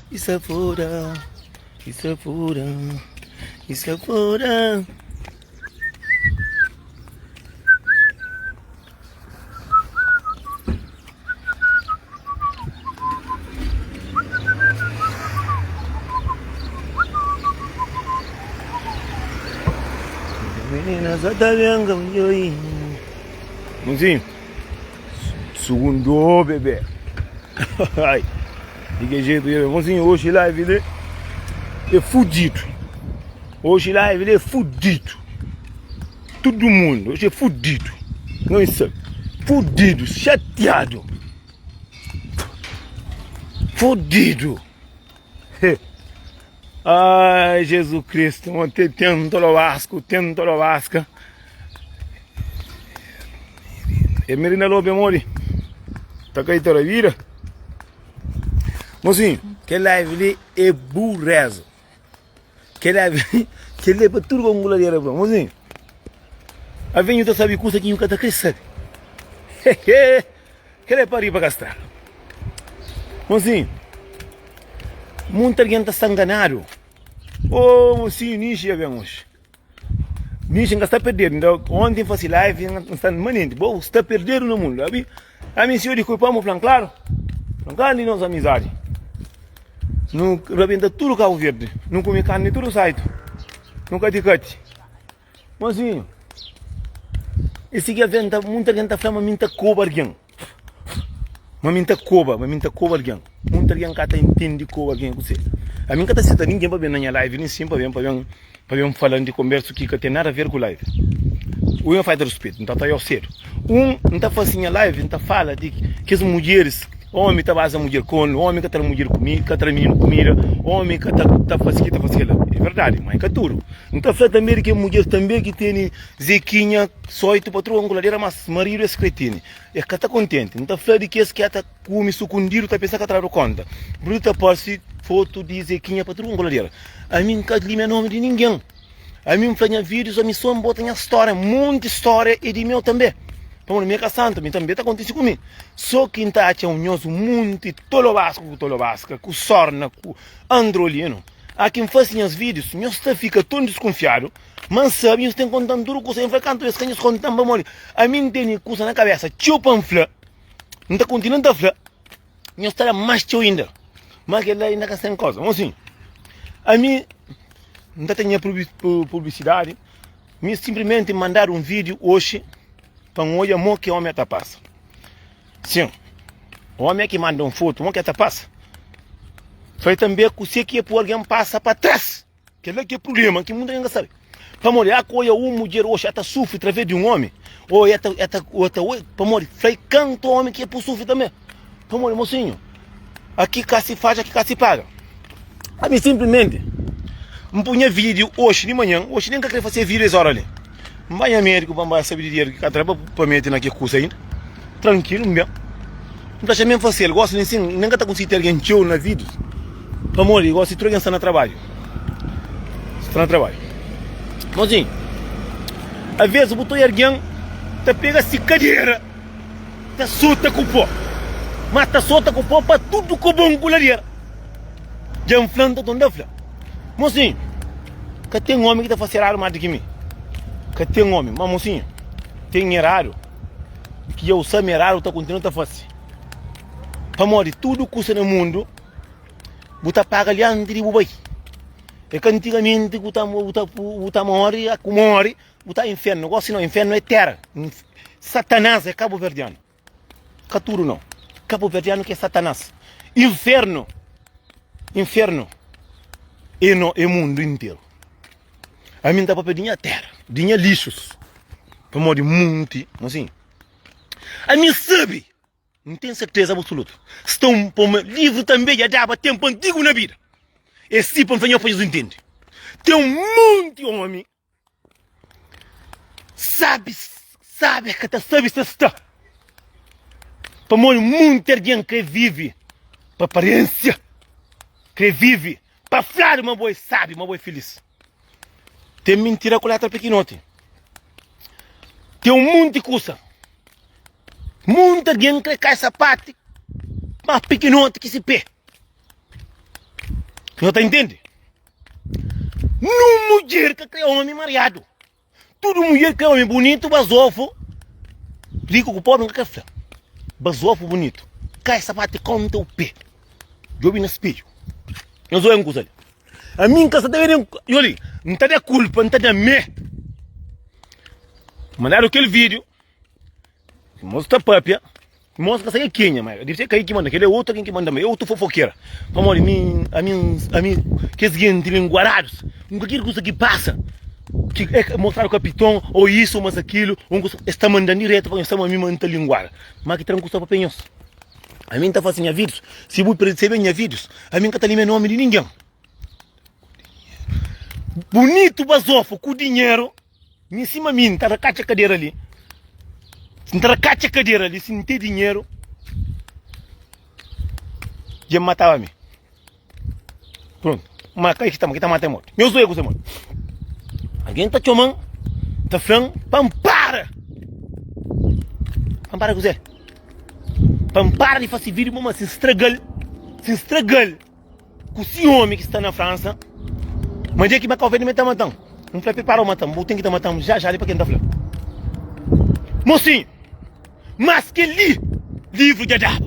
Isa foda, isa foda, isa foda. Menina só tá vendo Mozinho, segundo bebê. Ai, de que jeito, bebê? Mozinho, hoje live de é fudido. Hoje live de é fudido. Tudo mundo, hoje é fudido. Não sabe. Fudido, chateado. Fudido. Ai, Jesus Cristo, ontem tem tolobasco, tem tolobasca. E Merina Lobe mori. Ta kai toda vida. Mocinho, kel live li é burreza. Kel live li, kel li é pa tudo pa nguladeira bro. Mocinho, a venho ta sabe kusa ki nhu ka ta kre sabe. Kel é pa riba ka sta. Mocinho, munta algen ta sta nganadu. Ô, mocinho, Nixi ya ben oxi. Nixi, N ka sta perdedu. Nta, onti N fasi live, N sta manenti. Bo sta perdedu na mundu. Abi, ami si odi ku pa mo flan klaru. Flan klaru di nos amizadi. Nu rabenta tudu Kabu Verdi. Nu kume karni tudu saitu. Nu kati kati. Mozinho, e si ki algen ta, munta algen ta fla ma mi N ta koba algen. Ma mi N ta koba, ma mi N ta koba algen. Munta algen ka ta intende koba algen ku se. Ami N ka ta seta ningen pa ben na nha live nin sin pa ben, pa ben, pa ben falan di konbersu ki ka ten nada ver ku live. Un é falta ruspetu, N ta ta yo sedu. Un, N ta fasi nha live, N ta fala di kes mudjeris, omi ta baza mudjer konu, omi ka ta da mudjer kumida, ka ta da mininu kumida, omi ka ta ta fasi ki ta fasi kila. É verdadi, ma é ka tudu. N ta fla tanbe di ke mudjer tanbe ki tene zekinha soitu patroa nkuladera mas maridu es kre tene e ka ta kontenti. N ta fla di kes ki ata kume sukundidu ta pensa ka tradu konta brutu ta parse fotu di zekinha patroa nkuladera. Ami N ka limia nomi di ningen. Ami N fla nha videos ami so N bota nha storia monti storia e di meu tanbe pamodi mi e ka santu mi tanbe ta kontise ku mi so ki N ta atxa un nhos munti tolobasku ku tolobaska ku sorna ku androlinu. A ki N fase nhas vídius, nhos ta fika ton diskunfiadu, ma N sabe nhos ten konta-m tudu kusa. N fla, Kantu bes ka nhos konta-m, pamodi ami N tene kusa na kabesa txeu pa N fla, N ta kontinua N ta fla, nhos ta da más txeu inda. Má kel-la inda ka sta en koza. Mosinhu, ami N ta ten nha publisidadi, mi sinplimenti N mandadu un vídiu oxi pa N odja mo ki omi ta pasa. Sin, omi é ki manda un fotu, mo ki ta pasa. Fai tanbe kuse ki é pu algen pasa pa tras. Kel-la ki é prubléma ki mundu algen ka sabe. Pamodi a ku oia un mudjer oxi, a ta sufri através di un omi, ô e ta, e ta, ô ta oi, pamodi fai kantu omi ki é pu sufri tanbe. Pamodi, mosinhu, aki ka si faz, aki ka si paga. Ami sinplimenti N pui nha vídiu oxi di manhan, oxi nen ka kre fase vídiu es óra li. N ba nha médiku pa N ba sabe di dinheru ki ka tra pa mete na ke kusa inda. Trankilu, N ben. N ta atxa ma N fase-l. Gosi li sin, nen ka ta konsigi ten algen txeu na vídius, pamodi gosi tudu algen sta na trabadju. Sta na trabadju. Mozinhu, aves bu ta oia algen ta pega si kadera ta sota ku pó, ma ta sota ku pó pa tudu kobon ku ladera. Dja N fla, N ta torna fla. Mosinhu, ka ten omi ki ta fase eradu más di ki mi. Ka ten omi. Má mosinhu, ten eradu ki dja bu sabe ma eradu bu ta kontinua ta fase. Pamodi tudu kusa na mundu bu ta paga li antis di bu bai. É ka antigamenti ku ta bu ta bu ta móre, ku móre bu ta infernu. Gósi nau, infernu é téra. Satanás é kabuverdianu. Ka tudu nau. Kabuverdianu ki é Satanás. Infernu, infernu é no, é mundu interu. Ami N ta papia di nha téra, di nha lixus, pamodi munti, mosinhu. Ami N sabe, N ten serteza absolutu, sta un poma livru tanbe dja daba tenpu antigu na bida. É si pa N fla nho pa nhos intende. Ten un monti omi Sabe, sabe, ka ta sabe se sta. Pamodi munti algen kre vive pa aparênsia, kre vive pa fladu ma bo é sabe, ma bo é filis. Ten mintira ku letra pikinoti. Ten un munti kusa. Munti algen kre kai sapati mas pikinoti ki si pé. Nhos ta intende? Nun mudjer ka kre omi mariadu. Tudu mudjer kre omi bunitu, bazofu, riku ku pobri, N ka kre fla. Bazofu bunitu. Kai sapatu konta u pe. Djobi na spedju. Nhos oia un kuza li. Ami N ka sa ta ben nen. Nhos li, N ta da kulpa, N ta da me. Mandadu kel vídiu. Mos ta papia, mos ka sabe kenha, ma debe ser kai ki manda, kel é otu algen ki manda, ma é otu fofokera. Pamodi mi, ami, ami, kes genti linguaradus, nunka kel kusa ki pasa, ki é mostradu kapiton, ou isu ou mas akilu, un kusa, es ta mandan diretu pa nhos, sama ami ma N ta linguara. Ma ki tra un kusa pa nhos. Ami N ta fasi nha vídius, si bu persebe nha vídius, ami N ka ta limia nomi di ningen. Bunitu bazofu ku dinheru. Mi sima mi, N ta rakatxa kadera li. N ta rakatxa kadera li si N ten dinheru, dja N mataba mi. Prontu. Ma ka ki ta ki ta mata é morti. Nhos oia kuzê morti. Algen ta txoma-m, ta fla-m pa N para. Pa N para kuzê? Pa N para di fase vídiu, ma si N straga-l, si N straga-l. Ku si omi ki sta na Fransa, ma dja ki ma Kau Verdi me ta matan. N fla pripara bu matan, bu ten ki ta matan ja ja li pa ken ta fla. Mosinhu, mas kel li livru dja daba.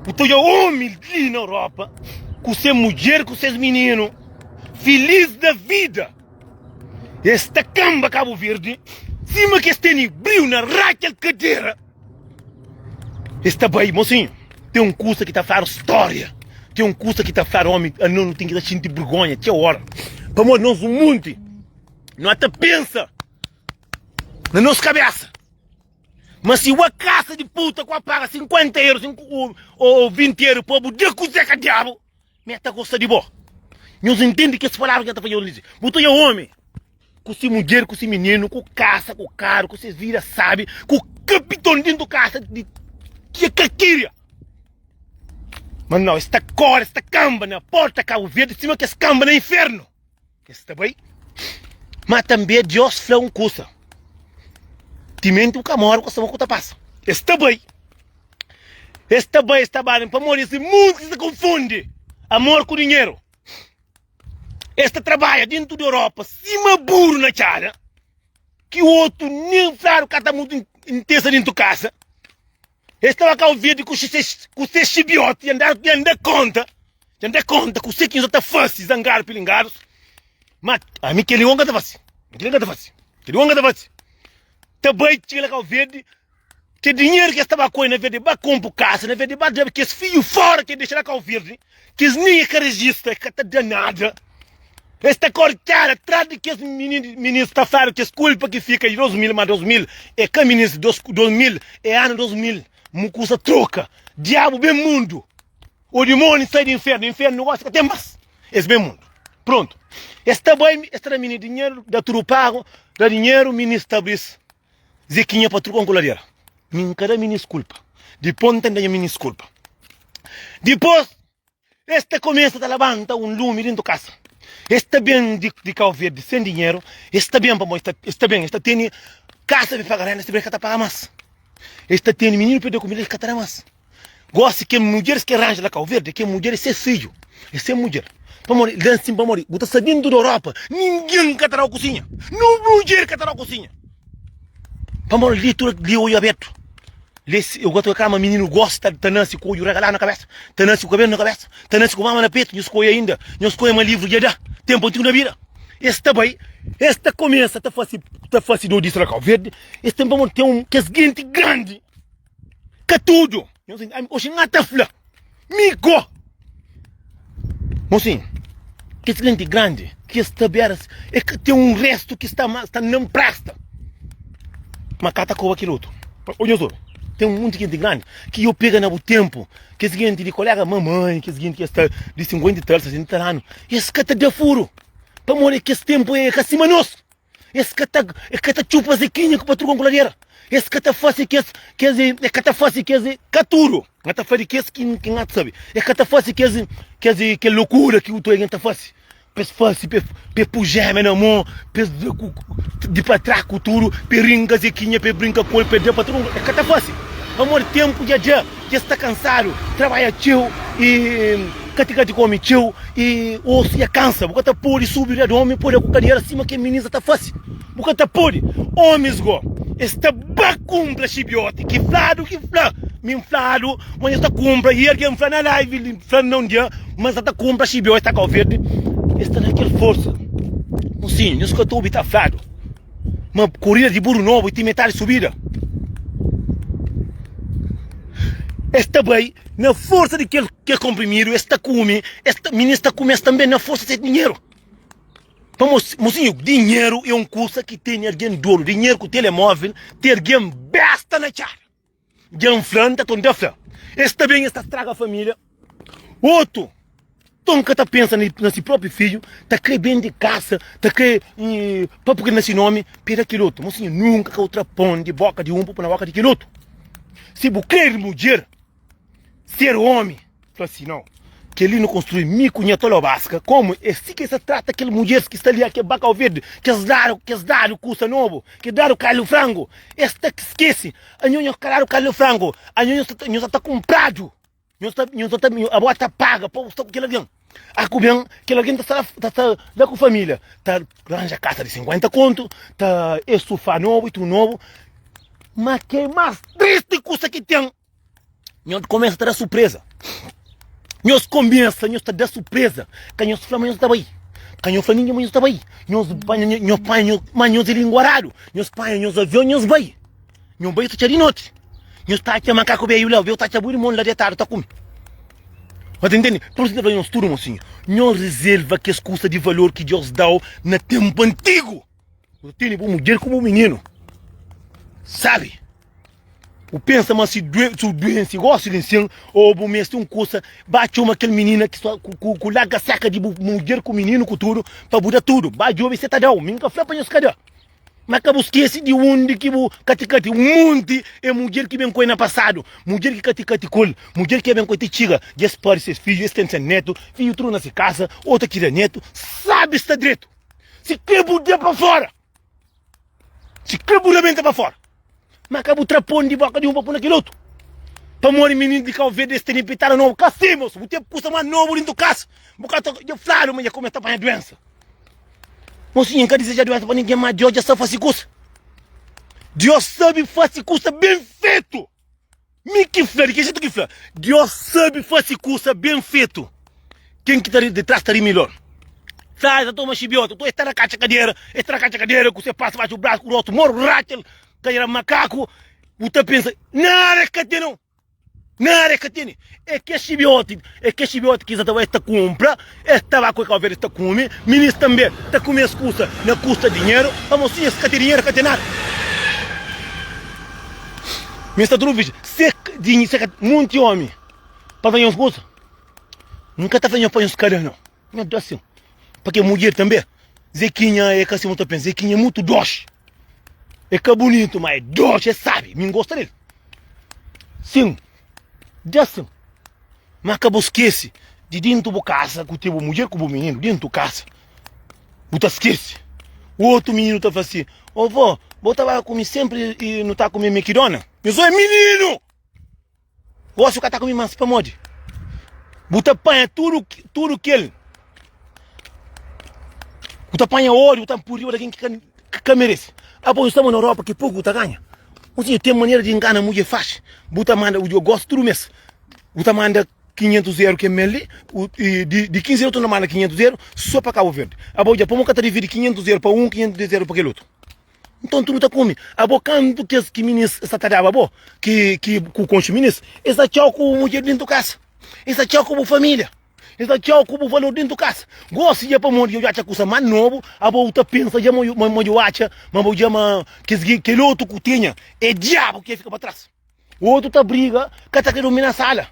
Bu ta odja omi li na Europa ku se mudjer ku ses mininu filis da vida. Es ta kanba Kabu Verdi sima ki es tene briu na ratxa el kadera. Es ta bai, mosinhu, ten un kusa ki ta fladu stória, ten un kusa ki ta fladu omi, anos nu ten ki ta xinti burgonha txeu ora, pamodi nos un munti no ta pensa na nos kabesa, ma si ua kasa di puta ku a paga 50 euros o 20 euros pa bu da kuzê ka diabu, mi ta gosta di bo. Nhos intende kes palavra ki N ta fla nhos li? Bu ta odja omi ku si mudjer, ku si mininu, ku kasa, ku karu, ku ses vida sabi, ku kapiton dentu kasa di ki ka kiria. Ma nau, es ta kore, es ta kanba na porta Kabu Verdi sima ki es kanba na infernu. Es ta bai. Ma tanbe Dios fla un kusa, Timenti bu ka more, bu ka sabe ku ta pasa. Es ta bai. Es ta bai, es ta bai, pamodi es mundu ki ta konfundi amor ku dinheru. Es ta trabadja dentu di Europa sima buru na txada, ki otu nen fladu ka ta mutu intesa dentu kasa. Es ta ba Kau Verdi ku ses xibioti, dja N da konta, dja N da konta kuse ki nhos ta fase zangadu pilingadus. Ma ami kel-li N ka ta fase, kel-li N ka ta fase, kel-li N ka ta fase. Ta bai txiga la Kau Verdi, Ke dinheru ki es ta ba koi na vez di ba konpu kasa, na vez di ba da kes fidju fora ki es dexa na Kau Verdi, kes nen e ka rejista, e ka ta da nada. Es ta kori tera tras di kes minis ta fladu kes kulpa ki fika di 2000, ma 2000 e ka minis, 2000 e anu 2000, mu kusa troka, diabu ben mundu, o dimoni sai di infernu, infernu gosi ka ten mas, es ben mundu. Prontu, es ta bai, es ta da minis dinheru, da tudu pagu, da dinheru, minis ta abris. Zequinha pa truka un kuladera. Mi N ka da minis kulpa. Dipôs N ta da nha minis kulpa. Dipôs es ta kumesa ta labanta un lumi dentu kasa. Es ta ben di, di Kau Verdi sen dinheru, es ta ben pamodi es ta, es ta ben, es ta tene kasa pa paga renda, es ta ben es ka ta paga mas. Es ta tene mininu pa da kumida, es ka ta da mas. Gosi kel mudjeris ki ranja la Kau Verdi, kel mudjer é ses fidju, é ses mudjer. Pamodi, la nsin, pamodi bu ta sta dentu di Europa, ningen ka ta dau kusinha. Nun mudjer ka ta dau kusinha. Pamodi li tudu li odju abertu. Li eu gosta di kama mininu gosta ta nasi ku odju regaladu na kabesa, ta nasi ku kabelu na kabesa, ta nasi ku mama na petu. Nhos koia inda, nhos koia ma livru dja da tempu antigu na bida. Es ta bai, es ta kumesa ta fasi ta fasi dodisa na Kau Verdi. Es ten pamodi ten un kes genti grandi. Ka tudu. Oxi N ta fla, mi go. Mosinhu, kes genti grandi ki es ta bera, e ka ten un restu ki sta ma sta na npresta. Ma ka ta koba kel otu. Odja so, ten munti genti grandi ki yo pega na bu tenpu, kes genti di kolega mamai, kes genti ki sta di 50 i tal, 60 i tal anu, es ka ta da furu, pamodi kes tenpu e ka sima nos. Es ka ta, es ka ta txupa zekinha ku patrugon ku ladera. Es ka ta fase kes, kes, es ka ta fase kes, ka tudu. N ta fla di kes ki, ki N ta sabe. Es ka ta fase kes, kes, kel lokura ki otu algen ta fase. Pa es fase, pa es pui jeme na mon, pa es da ku, di pa tras ku tudu, pa es rinka zekinha, pa es brinka ku el, pa es da patrugon. Es ka ta fase. Pamodi tenpu dja da, dja es sta kansadu, trabadja txeu i. Kati-kati kome txeu i osu dja kansa. Bu ka ta pode subi riba di omi pode ku kadera sima ke minisa ta fase. Bu ka ta pode. Omis go, es ta ba kunpra xibioti ki fladu ki fla. Mi N fladu ma nhos ta kunpra i algen fla na live li fla-m na un dia ma N sa ta kunpra xibioti ta Kau Verdi. Es ta da kel forsa. Mosinhu, nhos ka ta obi ta fladu ma korida di buru nobu i ti metadi subida. Es ta bai na forsa di kel kel konprimidu, es ta kume, es ta, minis ta kume es tanbe na forsa ses dinheru. Pamo, mosinhu, dinheru é un kusa ki tene algen dodu. Dinheru ku telemóvel ten algen besta na txada. Dja N fla, N ta torna fla, es ta ben es ta straga família. Otu, ton ka ta pensa na si própi fidju, ta kre bende kasa, ta kre pa pui na si nomi, pa e da kel otu. Mosinhu, nunka ka bu tra pon di boka di un pa pui na boka di kel otu. Si bu kre mudjer, ser omi, fla si, Nau, kel-li nu konstrui mi ku nha tolobaska. Komu é si ki es ta trata kel mudjeris ki sta li, ke Bakau Verdi, kes dadu, kes dadu kusa nobu, kes dadu kaldu frangu, es ta skese, anho nhos ka dadu kaldu frangu, anho nhos ta, nhos ta kunpradu, nhos ta, nhos ta, abo ta paga pa bu sta ku kel algen. A ku ben, kel algen ta sta, ta sta la ku familia, ta ranja kasa di 50 kontu, ta e sufá nobu i tudu nobu. Ma ke mas tristi kusa ki ten, Nhos kumesa ta da surpreza. Nhos kumesa, nhos ta da surpreza. Ka nhos fla ma nhos ta bai. Ka nhos fla ninguém ma nhos ta bai. Nhos panha, nhos panha, nhos, ma nhos é linguaradu. Nhos panha nhos avion, nhos bai. Nhos bai ta txá di noti. Nhos ta atxa makaku beju la, beju ta atxa bu irmon la detadu ta kume. Ba ta intende? Pur isu N ta fla nhos tudu, mosinhu, nhos rezerva kes kusa di valor ki Deus da-u na tenpu antigu. Bu tene bu mudjer ku bu mininu, sabi? Bu pensa ma si su duense gosi di nsin o bu meste un kusa, ba txoma kel minina ki sta ku, ku larga seka di bu mudjer ku mininu ku tudu, pa bu da tudu. Ba djobe se ta dau. Mi N ka fla pa nhos ka da. Ma ka bu skese di undi ki bu kati-kati. Un monti é mudjer ki ben ku el na pasadu, mudjer ki kati-kati ku el, mudjer ki el ben ku el ti txiga, dja es pari ses fidju, es ten ses netu, fidju tudu na se kasa, otu ki da netu, sabi sta dretu. Si kre bu da pa fora. Si kre bu rabenta pa fora. Ma ka bu tra pon di boka di un pa pun na kel otu. Pamodi mininu di Kau Verdi es tene pitada nobu. Ka si, mosu, bu ten kusa mas nobu dintu kasa. Bu ka ta dja fladu ma dja kumesa ta panha duensa. Mosinhu, N ka dizeja duensa pa ningen, ma Dios dja sa fasi kusa. Dios sabi fasi kusa ben fetu. Mi ki fla, di ki jetu ki fla? Dios sabi fasi kusa ben fetu. Ken ki ta ri di tras ta ri milhor. Fla, es ta toma xibiota, to es ta rakatxa kadera, es ta rakatxa kadera ku se pasa baxu brasu ku rostu moru, ratxa-l kadera makaku, bu ta pensa, nada es ka ten nau, nada es ka tene. É ke xibioti, é ke xibioti ki es ta bai, es ta kunpra, es ta ba ku el Kau Verdi, es ta kume, minis tanbe ta kume es kusa na kusta dinheru, pamodi si es ka ten dinheru, ka ten nada. Mi sta tudu fixe. Se di se ka munti omi pa fla nhos kusa, N ka ta fla nhos pa nhos kada nau. Nhos da sin. Pake mudjer tanbe, Zekinha é ka sima ta pensa. Zekinha é mutu doxi. É ka bunitu, ma é doxi, é sabi. Mi N gosta del. Sin, da sin. Ma ka bu skese di dintu bu kasa ku te bu mudjer ku bu mininu dintu kasa. Bu ta skese. Otu mininu ta fla si, Ô vó, bo ta ba ku mi senpri i nu ta kume mekidona? Nhos oi mininu! Gosi bu ka ta kume mas pamodi? Bu ta panha tudu, tudu kel. Bu ta panha ódiu, bu ta pui riba di algen ki ka, ki ka merese. Abo, nhos sta na Europa ki poku bu ta ganha. Mosinhu, ten manera di ngana mudjer faxi. Bu ta manda, gosi tudu mes, bu ta manda 500 euro ke mel li, di, di 15 euro tu na manda 500 euro so pa Cabo Verde. Abo dja pamo ka ta dividi 500 euro pa un, 500 euro pa kel otu. Nton tudu ta kume. Abo kantu kes ki minis sta ta daba bo, ki, ki ku konxi minis, es ta txau ku mudjer dintu kasa, es ta txau ku bu familia, es ta txau ku bu valor dintu kasa. Gosi dja pamodi dja atxa kusa mas nobu, abo bu ta pensa dja ma, ma, ma dja atxa, ma bo dja ma kes kel otu ku tinha é diabu ki fika pa tras. Otu ta briga ka ta kre durmi na sala.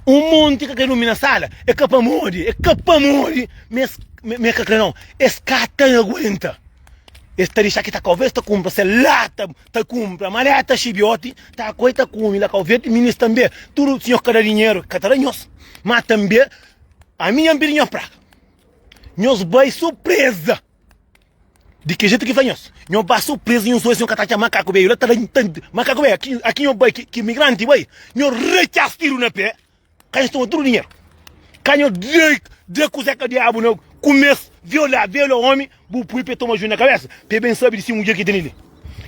Un monti ka kre durmi na sala. É ka pamodi, é ka pamodi ma es ma es ka kre nau. Es ka ta aguenta. Es ta dixa ki ta kau vez ta kunpra se lata, ta kunpra maleta xibioti, ta koi ta kume la kau verde. Minis tanbe, tudu si nhos ka da dinheru, ka ta da nhos. Ma tanbe, ami nha N pidi nhos praga. Nhos bai surpreza. Di ki jetu ki fla nhos? Nho ba surpresa nhos ois nho ka ta atxa makaku beju la ta da makaku beju aki aki nho bai ki migranti bai nho retxas tiru na pé ka nhos toma tudu dinheru. Ka nho da kuzé ka diabu na kumes viola viola omi bu pui pe toma juiz na kabesa pe ben sabi di si mudjer ki tene li.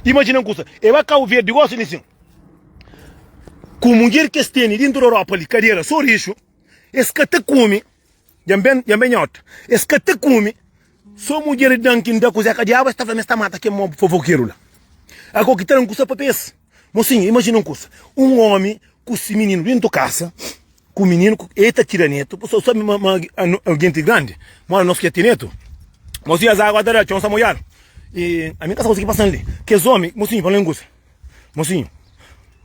Imajina un kusa e ba Cabo Verde gosi li sin ku mudjer ki es tene dintu di Europa li kadera so rixu es ka ta kume djan ben djan ben nhota es ka ta kume so mudjer dan ki da kuzé ka diabu es ta fla ma es ta mata kel mo fofokeru la ako ki ta dan kusa pa pa es. Mosinhu imajina un kusa un omi ku si mininu dintu kasa ku mininu ku e ta tira netu bu sabi ma ma genti grandi mora nos ki ten netu mosinhu es agua ta da txon sta moiadu i ami ka sa kusa ki pasan li kes omi mosinhu fala un kusa mosinhu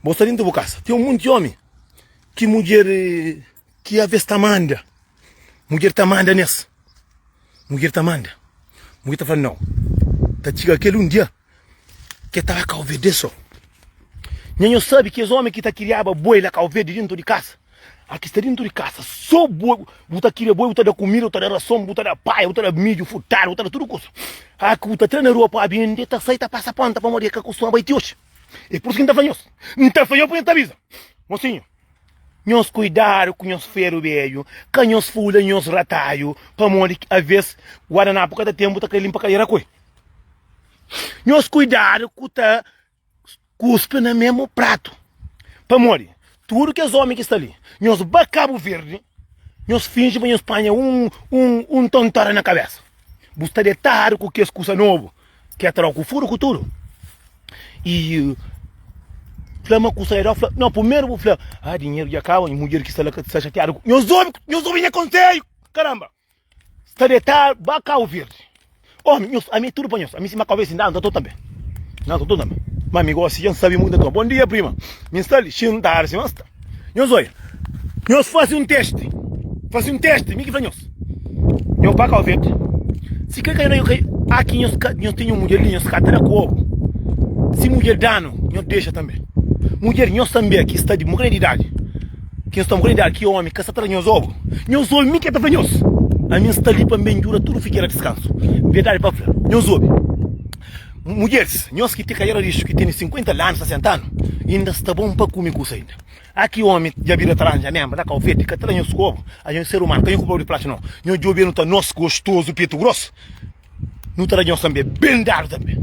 bo sta dintu bu kasa ten un monti omi ki mudjer ki aves ta manda mudjer ta manda nes mudjer ta manda mudjer ta fla nau ta txiga kel un dia Ke ta ba Kau Verde so. Nha nho sabe kes omi ki ta kiriaba boi la Kau Verde dintu di kasa. A ki sta dintu di kasa so boi, bu ta kiria boi, bu ta da kumida, bu ta da rason, bu ta da paia, bu ta da midju frutadu, bu ta da tudu kusa. A ki bu ta tra na rua pa bende, ta sai ta pasa ponta pamodi e ka kustuma bai ti oxi. E pur isu ki N ta fla nhos, N ta fla nhos pa nhos ta avisa. Mosinhu, nhos kuidadu ku nhos feru bedju, ka nhos fula nhos rataiu, pamodi aves guardanapu ka ta ten, bu ta kre limpa kadera ku el. Nhos kuidadu ku ta kuspi na mesmu pratu. Pamodi tudu kes omi ki sta li, nhos ba Kabu Verdi, nhos finji pa nhos panha un, un, un tontora na kabesa. Bu sta detadu ku kes kusa nobu ki ta dau ku furu ku tudu. I fla ma kusa é dau, fla, no, primeru bu fla, ah, dinheru dja kaba, mudjer ki sta la ka sta xatiadu ku. Nhos obi, nhos obi nha konselhu, karamba! Sta detadu ba Cabo Verde. Omi, nhos, ami é tudu pa nhos. Ami sima Cabo Verde sin da, nta to tambe. Nta to tambe. Ma mi gosi dja nsabi muita toma. Bom dia prima. Mi nsta li xintadu sima nsta. Nhos oia. Nhos fasi un testi. Fasi un testi, mi ki fla nhos. Nhos ba Cabo Verde. Si kre ka nhos aki nhos ka nhos ten un mudjer li nhos ka ta da ku obu. Si mudjer danu, nhos dexa tambe. Mudjer nhos tambe ki sta di grandi idadi. Ki nhos ta un grandi ki omi ka sta tra nhos obu. Nhos obi mi ke ta fla nhos. Ami N sta li pa N ben djuda tudu figera diskansu. Verdadi pa fla. Nhos obi. Mudjeris, nhos ki ti ka era rixu, ki tene 50 anu, 60 anu, inda sta bon pa kume kusa inda. A ki omi dja bira taranja menbra na Kau Verdi, ka tra nhos ku obu. A nhos ser umanu, ka nhos ku di plaxa no. Nhos djobe nu ta nos gostozu petu grosu. Nu ta da nhos tanbe ben dadu tanbe.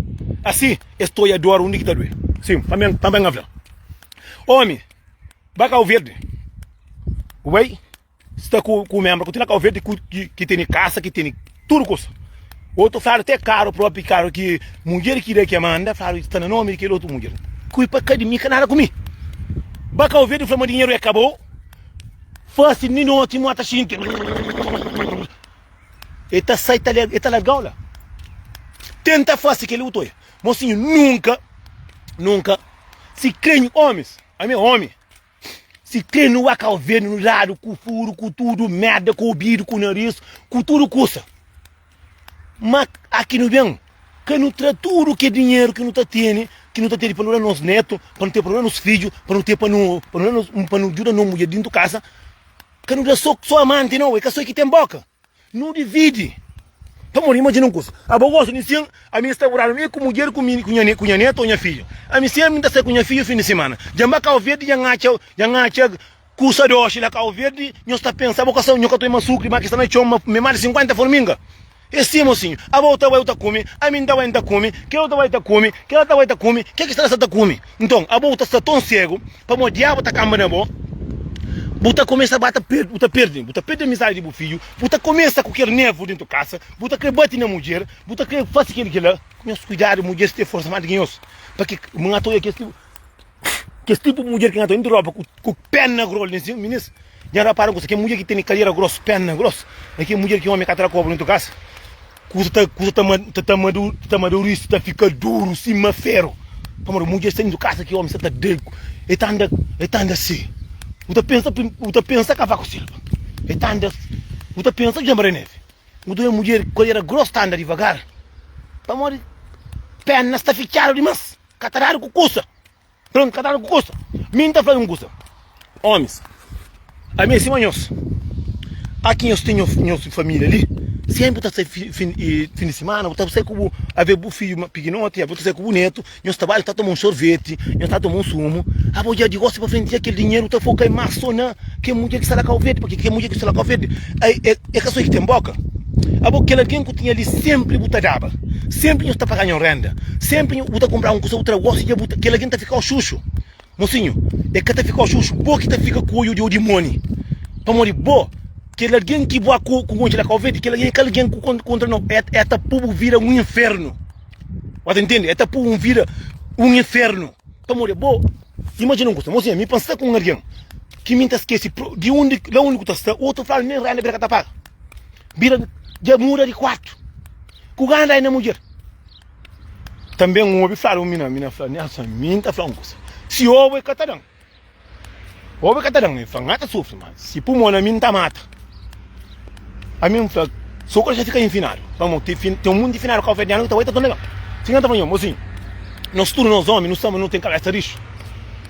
Asi es ta oia dor undi ki ta due. Sim, tanbe, tanbe N fla. Omi. Ba Kau Verdi bu bai sta ku ku membra ku ti na Kau Verdi ku ki tene kasa ki tene tudu kusa. Otu fladu te karu propi karu ki mudjer ki da ke manda fladu sta na nomi di kel otu mudjer. Kulpa ka di mi ka nada ku mi. Ba Kau Verdi fla ma dinheru e ka bo fasi di noti mo ta xinti e ta sai ta e ta largau la. Tenta fasi keli bu ta oia. Mosinhu nunka nunka si kre omis. Ami é omi. Si kre nu ba Kau Verdi nu dadu ku furu, ku tudu merda, ku obidu, ku naris, ku tudu kusa. Ma aki nu ben ka nu tra tudu ke dinheru ki nu ta tene, ki nu ta tene pa nu da nos netu, pa nu ten pa nu da nos fidju, pa nu ten pa nu pa nu da nos pa nu djuda no mudjer dintu kasa. Ka nu da so so amanti nau, e ka so e ki ten boka. Nu dividi. Pamodi, imajina un kusa, abo gosta di sin, ami N sta buradu mi ku mudjer, ku mi, ku nha, ku nha netu o nha fidju. Ami senpri N ta sai ku nha fidju fin di simana. Dja N ba Kau Verdi, dja N atxa, dja N atxa kusa doxi la Kau Verdi, nhos ta pensa, abo ka sa, nho ka toma sukri, ma ki sta na txon, ma me más di 50 forminga. É si, mosinhu, abo ta bai bu ta kume, ami N ta bai N ta kume, kel otu ta bai ta kume, kel ta bai ta kume, ke ki sta la sta ta kume. Nton, abo bu ta sta ton segu, pamodi diabu ta kanba na bo, bu ta kumesa ba ta perde, bu ta perde, bu ta perde amizadi di bu fidju, bu ta kumesa ku kel nervu dentu kasa, bu ta kre bati na mudjer, bu ta kre fasi kel kila. Nhos kuidadu, mudjeris ten forsa más di ki nhos, pa ki N ka ta oja kes tipu, kes tipu mudjer ki N ka ta oja, N ta roba ku ku pena grol nsin, minis, dja rapara un kusa, kel mudjer ki tene kadera gros, pena gros, é kel mudjer ki omi ka ta da kobra dentu kasa. Kusa ta kusa ta ta ta madu ta madurisi ta fika duru sima feru pamodi mudjer sta dentu kasa ki omi sta ta da e ta anda e ta anda si bu ta pensa bu ta pensa kavaku silva e ta anda bu ta pensa djamba da neve bu ta oja mudjer kolera gros ta anda divagar pamodi pena sta fitxadu dimas ka ta dadu ku kusa. Prontu, ka ta da ku kusa. Mi N ta fla un kusa, Ómis, ami é sima nhos. Aki nhos ten nhos família li, sénpri ta sai fin di simana, bu ta sai ku bu, avê bu fidju pikinoti, avê bu ta sai ku bu netu, nhos ta bai, nhos ta toma un sorveti, nhos ta toma un sumu. Abo dja di gosi pa frenti dja kel dinheru ta foka más so na kel mudjer ki sta la Kau Verdi, pake kel mudjer ki sta la Kau Verdi é é ka so el ki ten boka. Abo kel algen ku tinha li senpri bu ta daba, senpri nhos ta paga nho renda, senpri bu ta kunpraba un kusa bu tra gosi dja bu ta kel algen ta fikau xuxu. Mosinhu, e ka ta fikau xuxu, bo ki ta fika ku oiu di odimoni, pamodi bo kel algen ki bu ku konxe la Kau Verdi, kel algen é ka algen ku kontra no, é ta pu bu vida un infernu. Bu ta intende? É ta pu un vida un infernu. Pamodi bo, imajina un kusa, mosinha, mi pa N sta ku un algen ki mi N ta skese di undi, la undi ku ta sta, otu fla-l nen renda bira ka ta paga. Bira dja muda di kuartu. Ku gana dai na mudjer. Tanbe N obi fladu un mina, mina fla, Nelson, mi N ta fla un kusa, si obu e ka ta dan. Obi ka ta dan, el fla, N ka ta sufri, ma si pui mo na mi, N ta mata. Ami N fla, So ku el fika infinadu, pamodi ten ten un munti finadu kauverdianu ki ta bai ta torna ben. Si N ta fla nho, mosinhu, nos tudu nos omi nu sta ma nu ten kabesa rixu.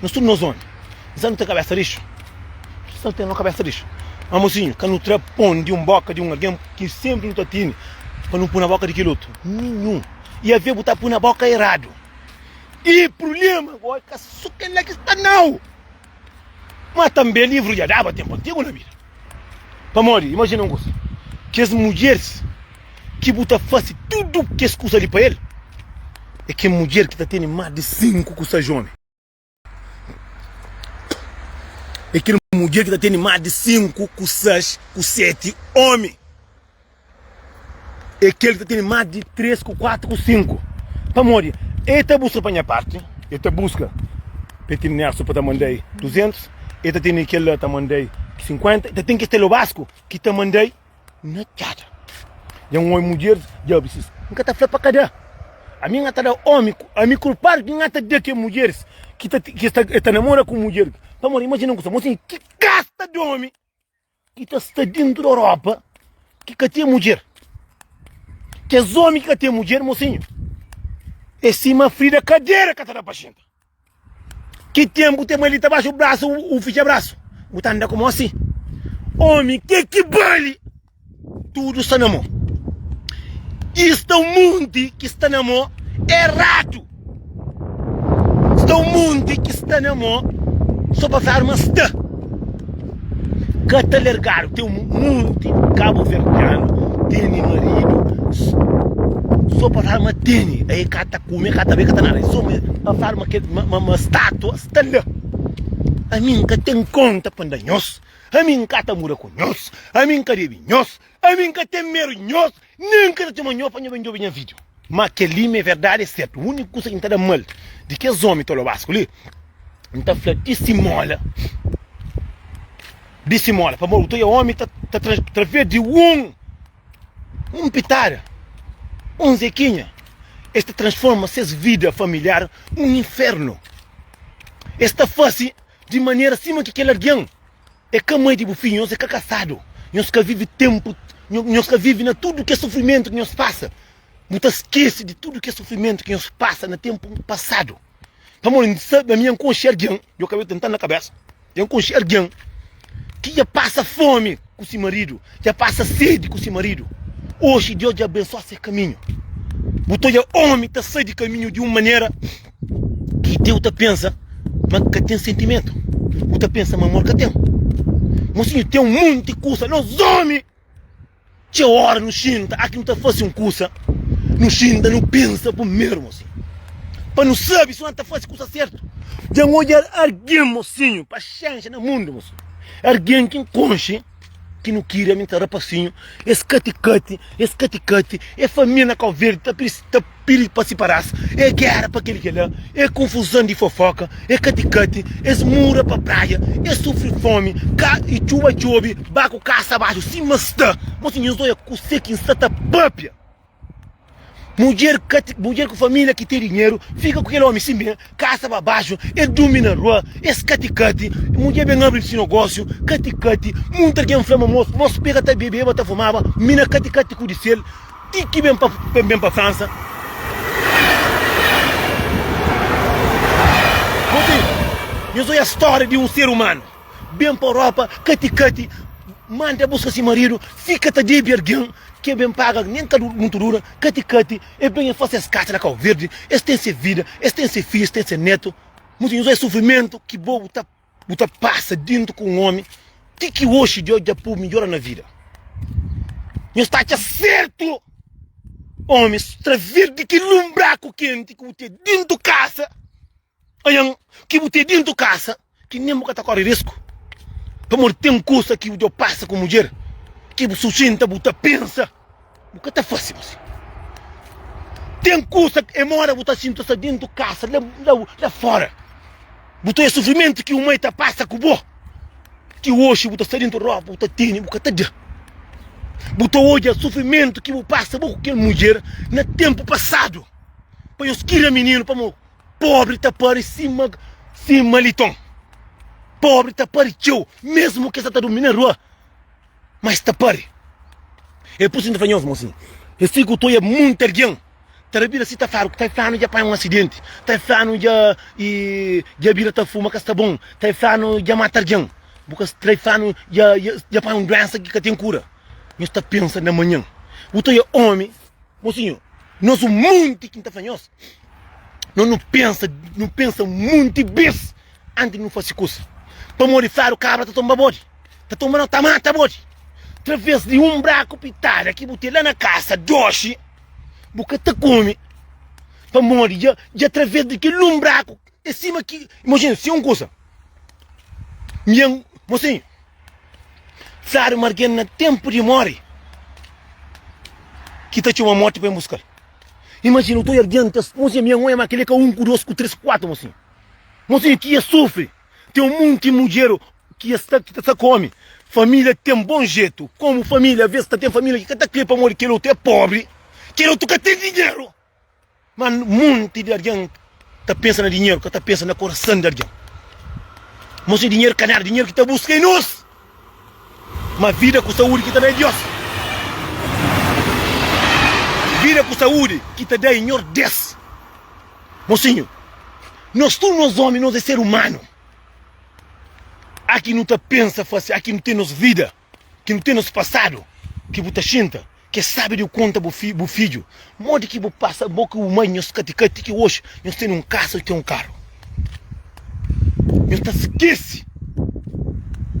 Nos tudu nos omi, nu sta nu ten kabesa rixu. Nu sta nu ten no kabesa rixu. Ma mosinhu, ka nu tra pon di un boka di un algen ki senpri nu ta tene pa nu pui na boka di kel otu. Ninhun. I aves bu ta pui na boka eradu. I prubléma gosi ka so kel-la ki sta nau, ma tanbê livru dja daba ténpu antigu na bida. Pamodi, imajina un kuza, kes mudjeris ki bu ta fase tudu kes kuza li pa el, é kes mudjer ki ta tene más di 5 ku 6 ómi. É kel mudjer ki ta tene más di 5 ku 6 ku 7 ómi. É kel ki ta tene más di 3 ku 4 ku 5. Pamodi el ta buska pa nha parti, el ta buska pa el tene Nelson pa ta manda-i 200, el ta tene kel la ta manda-i 50, el ta ten kes telobasku ki ta manda-i na txada. Dja un omi mudjer dja abri sis. N ka ta fla pa ka da. Ami N ka ta da omi, ami kulpadu ki N ka ta da ke mudjeris ki ta ki sta ta namora ku mudjer. Pamodi imajina un kusa, mosinhu ki kasta di omi ki ta sta dintu di Europa ki ka ten mudjer. Kes omi ki ka ten mudjer, mosinhu, é sima frida kadera ka ta da pa xinta. Ki tenpu ten ma li ta baxa brasu u fitxa brasu bu ta anda ku mo si omi ke ki bali tudu sta na mo i sta un munti ki sta na mo eradu sta un munti ki sta na mo so pa fladu ma sta ka ta lergadu ten un munti kabuverdianu tene maridu so pa fladu ma tene e ka ta kume ka ta bebe ka ta nada so pa fladu ma kel ma ma statua sta la ami N ka ten konta pa N da nhos ami N ka ta muda ku nhos ami N ka debe nhos ami N ka ten medu nhos Nen ka ta txoma nho pa nho ben djobe nha video. Ma kel-li ma é verdadi é sertu. Úniku kusa ki N ta da mal di kes ómi tolobasku li, N ta fla disimóla, disimóla, pamodi bu ta odja ómi ta ta através di un un pitada, un zekinha, es ta transforma ses vida familiar un infernu. Es ta fase di manera sima ki kel algen É ka mai di bu fidju, nhos é ka kasadu, nhos ka vive tenpu, nhos ka vive na tudu kes sufrimentu ki nhos pasa. Bu ta skese di tudu kes sufrimentu ki nhos pasa na tenpu pasadu. Pamodi N sabe, ami N konxe algen, djo kabelu ta entra-m na kabesa, N konxe algen ki dja pasa fomi ku si maridu, dja pasa sedi ku si maridu. Oxi Deus dja abensoa se kaminhu. Bu ta odja omi ta sai di kaminhu di un manera ki Deus ta pensa ma ka ten sentimentu. Bu ta pensa ma amor ka ten. Mosinhu, ten un monti kusa. Nos omi, txeu ora nu xinta, aki nu ta fase un kusa, nu xinta, nu pensa primeru, mosinhu, pa nu sabe si nu ta fase kusa sertu. Dja N odja algen, mosinhu, paxénxa na mundu, mosinhu, algen ki N konxe, ki nu kria, mi ta rapasinhu, es kati-kati, es kati-kati, é família na Kau Verdi ta ta pidi pa siparas, é géra pa kel ki kel la, é konfuzan di fofoka, é kati-kati, es mura pa praia, es sufri fomi, ka i txuba txobi, ba ku kasa baxu sima sta. Mosi nhos odja kuse ki N sta ta papia. Mudjer ka ti, mudjer ku família ki ten dinheru, fika ku kel omi simé, kasa pa baxu, el durmi na rua, es kati-kati, mudjer ben abri si nogósiu, kati-kati, munti algen fla ma mos, mos pega ta bebeba, ta fumaba, mina kati-kati ku disel, ti ki ben pa, ben pa Fransa. Mosi, nhos oia stória di un ser umanu. Ben pa Europa, kati-kati, manda buska si maridu, fika ta debe algen ki e ben paga nen ka mutu dura, kati-kati, e ben e fase es kasa na Kau Verdi, es ten se vida, es ten se fidju, es ten se netu. Mosinhu, nhos odja sufrimentu ki bo bu ta bu ta pasa dintu ku un omi ti ki oxi Deus dja pô midjora na vida. Nhos ta atxa sertu omis traves di kel un braku kenti ki bu ten dintu kasa. Anhan ki bu ten dentu kasa ki nen bu ka ta kore risku pamodi ten kusa ki bu dja pasa ku mudjer ki bu suxinta bu ta pensa bu ka ta fase mosi. Ten kusa e mora bu ta xinta sta dentu kasa la fora bu ta oja sufrimentu ki un mai ta pasa ku bo ki oxi bu ta sta dentu ropa bu ta tene bu ka ta da bu ta oja sufrimentu ki bu pasa bo ku kel mudjer na tenpu pasadu pa nhos kria mininu pamodi. Pobri ta pari sima sima liton. Pobri ta pari txeu, mesmu ki es sa ta durmi na rua, ma es ta pari. É pur isu ki N ta fla nhos, mosinhu, es si ku ta oia monti algen ta rabida si ta fladu ta flanu dja panha un asidenti, ta flanu dja i dja bira ta fuma ka sta bon, ta flanu dja mata algen, bu ka ta flanu dja dja panha un duensa ki ka ten kura. Nhos ta pensa na manhan. Bu ta oia omi. Mosinhu, nos un monti ki N ta fla nhos, nos nu pensa, nu pensa monti bes antis di nu fase kusa. Pamodi fladu kabra ta tonba bodi, ta tonba nau, ta mata bodi. Traves di un braku pitada ki bu ten la na kasa doxi, bu ka ta kume. Pamodi dja, dja traves di kel un braku, é sima ki, imajina, si un kusa, mi N, mosinhu. Fladu ma algen na tenpu di móre ki ta txoma mórti pa ben buska-l. Imajina, u ta odja algen ta Mosinhu, mi N odja ma kel-li é ka un ku dos ku tres ku kuatu, mosinhu. Mosinhu, ki e sufri. Ten un monti mudjer ki e sta ki ta sta ku omi. Família ten bon jetu. Komu família, aves ta ten família ki ka ta kre pamodi kel otu é pobri, kel otu ka ten dinheru. Ma monti di algen ta pensa na dinheru, ka ta pensa na korason di algen. Mo si dinheru ka nada, dinheru ki ta buska é nos. Ma vida ku saúdi ki ta da é Dios. Vida ku saúdi ki ta da é Nhor Des. Mosinhu, nos tudu nos omi, nos é ser umanu. Aki nu ta pensa fase, aki nu ten nos vida. Ki nu ten nos pasadu ki bu ta xinta ke sabi di konta bu fi bu fidju modi ki bu pasa bo ku bu mai nhos kati kati ki oxi nhos tene un kasa nhos ten un karu nhos ta skesi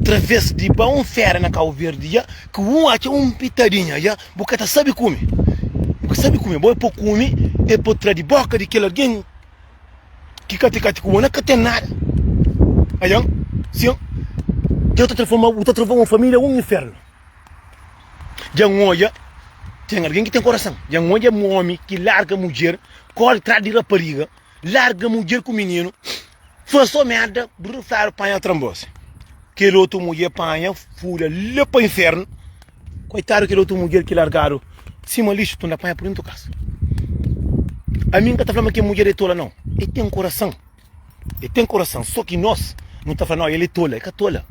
traves di ba un fera na Kau Verdi dja ki un atxa un pitadinha dja bu ka ta sabi kume bu ka sabi kume bo e po kume e po tra di boka di kel algen Ki kati kati ku bo na ka ten nada. Ayan, sin, Deus ta transforma, bu ta transforma un família un infernu. Dja N odja, ten algen ki ten korason. Dja N odja un omi ki larga mudjer, kóre tras di rapariga, larga mudjer ku mininu, fla so merda, brr, fladu panha tranbosi. Kel otu mudjer panha, fula la pa infernu. Koitadu kel otu mudjer ki largadu sima lixu tunda panha pa dentu kasa. Ami N ka ta fla ma kel mudjer é tola nau. El ten korason. El ten korason. So ki nos nu ta fla nau el é tola. El ka tola.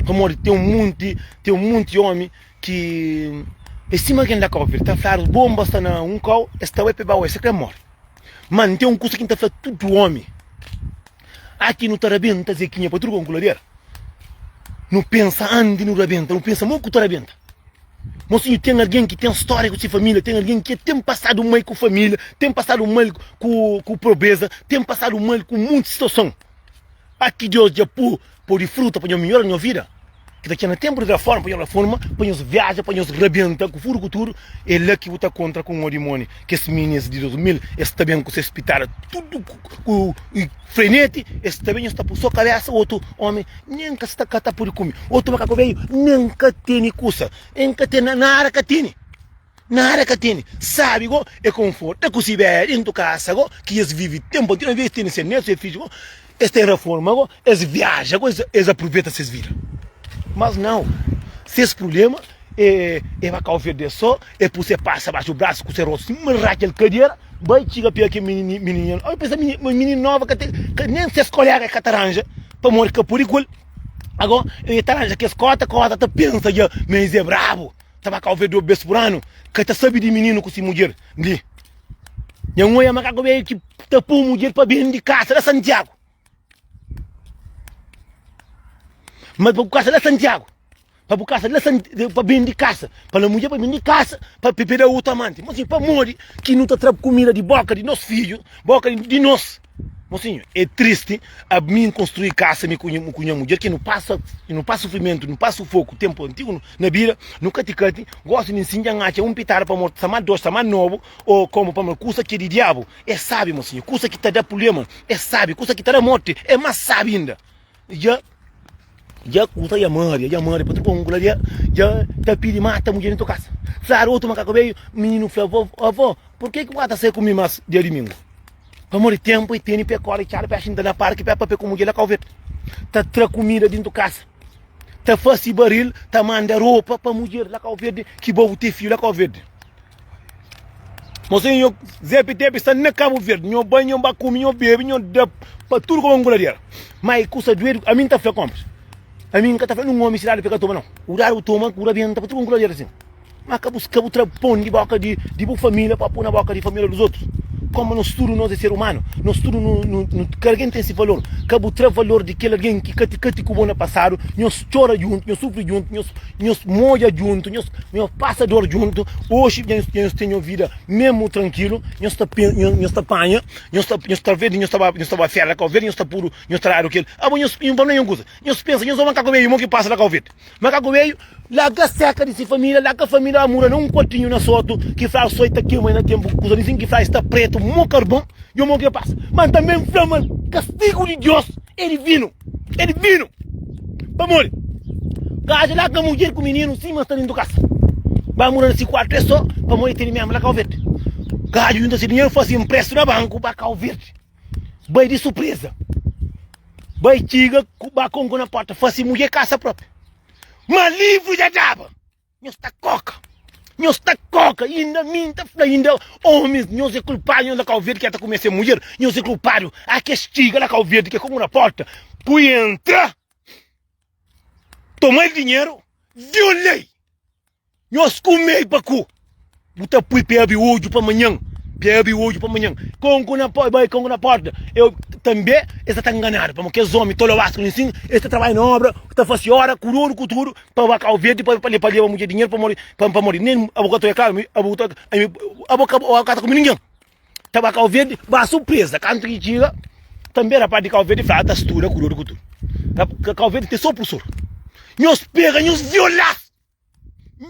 Pamodi ten un monti, ten un monti omi ki é sima algen da kau verde. Ta fladu bonba sta na un kau, es ta bai pa e ba oi, es ka kre mori. Ma N ten un kusa ki N ta fla tudu omi. Aki nu ta rabenta Zequinha pa tudu konkuladera. Nu pensa antis di nu rabenta, nu pensa mo ku ta rabenta. Mosinhu, ten algen ki ten stória ku se família, ten algen ki ten pasadu mal ku família, ten pasadu mal ku, ku pobreza, ten pasadu mal ku munti situason. Aki Deus dja pu pô di fruta pa nho midjora nho vida. Ki ta txena tenpu di raforma pa nho raforma, pa nhos viaja, pa nhos rabenta ku furu ku tudu. É la ki bu ta kontra ku un odimoni. Kes minis di 2000 es ta ben ku ses pitada tudu ku freneti, es ta ben nhos ta pui so kabesa. Otu omi nen ka sta ka ta pudi kume. Otu makaku beju nen ka tene kusa, nen ka tene nada ka tene. Nada ka tene. Sabi go e konforta ku si beja dentu kasa go ki es vivi tenpu antigu. Es tene se netu, se fidju go, es ten raforma go, es viaja go, es apruveta ses vida. Mas nau, ses prublema e e ba Kau Verde so, e pui se pasa baxu brasu ku se rostu sima ratxa-l kadera, bai txiga pega kel minininha. Oi pensa mininu nova ka ten, nen ses kolega e ka ta ranja pamodi ka pudi ku el. Ago e ta ranja kes kota, kota ta pensa dja ma es e brabu. Ta ba Kau Verde bes pur anu, ka ta sabe di mininu ku si mudjer li. Nha oia makaku beju ki ta pui mudjer pa ben di kasa la Santiagu. Ma pa bu kasa la Santiagu, pa bu kasa la Santiagu, pa ben di kasa, pa la mudjer pa ben di kasa, pa pe da otu amanti. Mas pamodi ki nu ta tra kumida di boka di nos fidju, boka di nos? Mosinhu, é tristi ami N konstrui kasa mi ku nha mudjer ki nu pasa nu pasa sufrimentu, nu pasa sufoku tenpu antigu na bida, nu kati kati, gosi mi N sinti N atxa un pitada pa mortu, sama dos, sama nobu o komu pamodi kusa ki é di diabu é sabi mosinhu, kusa ki ta da prublema é sabi, kusa ki ta da morti é mas sabi inda. Dja Dja kusa dja maria, dja maria pa tudu un kula dja dja ta pidi mata mudjer dintu kasa. Fladu otu makaku beju, mininu fla avó, avó, purke ki bu ka ta sai ku mi mas dia dimingu? Pamodi tenpu e tene pe kori txadu pe xinta na parki pe papia ku mudjer la Kau Verdi. Ta tra kumida dintu kasa, ta fasi baril, ta manda ropa pa mudjer la Kau Verdi ki bo bu te fiju la Kau Verdi. Mosinhu nho Zé Pitepi sta na Kabu Verdi, nho bai nho ba kume, nho bebe, nho da pa tudu koma nguladeira. Ma e kusa duedu, ami N ta fla konpris, ami N ka ta fla nun omi sidadi pa e ka toma nau. U dadu bu toma, bu rabenta pa tudu nguladeira asin. Ma ka bu ka bu tra pon di boka di di bu familia pa pui na boka di familia dus otus. Komu nos tudu nos e ser umanu, nos tudu nu nu nu kada algen ten si valor. Ka bu tra valor di kel algen ki kati kati ku bo na pasadu, nhos txora djuntu, nhos sufri djuntu, nhos Nhos modja djuntu, nhos nhos pasa dor djuntu, oxi dja nhos ten nhos vida mesmu trankilu, nhos ta nhos ta panha, nhos ta nhos ta verde nhos ta ba nhos ta ba fera na Kau Verde, nhos ta pudu nhos ta dadu kel, abo nhos nhos pa nenhun kusa, nhos pensa nhos oba makaku beju mo ki pasa na Kau Verde, makaku beju larga seka di si familia, larga familia ba mura na un kuartinhu na sotu ki fla soi ta kema na tenpu kusa di sin ki fla sta pretu mo karbon, djo mo ki pasa, ma tanbe nfla ma kastigu di Dios é divinu. É divinu! Pamodi? Gaja la ka mudjer ku mininu sima sta dentu kasa. Ba mura na si kuartu é so pamodi tene mesmu la Kau Verdi. Gaja junta si dinheru fasi inprestu na banku ba Kau Verdi. Bai di surpresa. Bai txiga ba konku na porta fasi mudjer kasa propi. Ma livru dja daba. Nhos ta koka Nhos ta koka Inda mi N ta fla inda Omis nhos é kulpadu Nhos na Kau Verdi ke ta kume se mudjer Nhos é kulpadu A kes txiga na Kau Verdi ke komu na porta Ku entra Toma el dinheru Violei Nhos kume pa ku Bu ta pui pe abri odju pa manhan Pe abri odju pa manhan Konku na porta Bai konku na porta Eu tanbe Es ta ta nganadu Pamodi kes omi tolobasku li nsin Es ta trabadja na obra Ta fasi ora ku oru ku tudu Pa ba Kau Verdi pa pa leba mudjer dinheru pamodi pamodi nen abo ka ta oia klaru abo ta abo ka abo ka ta kume ningen ta ba Kau Verdi ba surpresa kantu ki txiga tanbe rapaz di Kau Verdi fla ta studa ku dor ku tudu Kau Verdi ten so pursor nhos pega nhos violas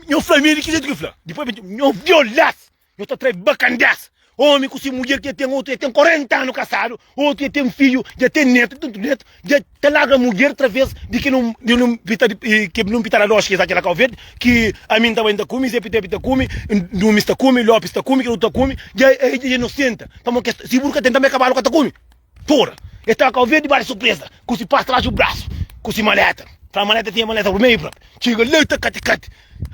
nhos fla mi di ki jetu ki fla dipos nhos violas Nhos ta trai bakandesa. Omi ku si mudjer ki dja ten otu dja ten 40 anu kasadu, otu dja ten fidju, dja ten netu, tantu netu, dja ta larga mudjer traves di ki nun di nun pita di ki nun pita la doxi ki sa ki la Kau Verdi, ki ami N ta bai N ta kume, Ze Pitepi ta kume, Numis ta kume, Lopis ta kume, kel otu ta kume, dja dja inosenta. Pamodi kes si buru ka ten tanbe kabalu ka ta kume. Pora, el staba Kau Verdi bari surpresa ku si pasta baxu brasu ku si maleta. Fla maleta tinha maleta burmeju propi. Txiga la ta kati kati.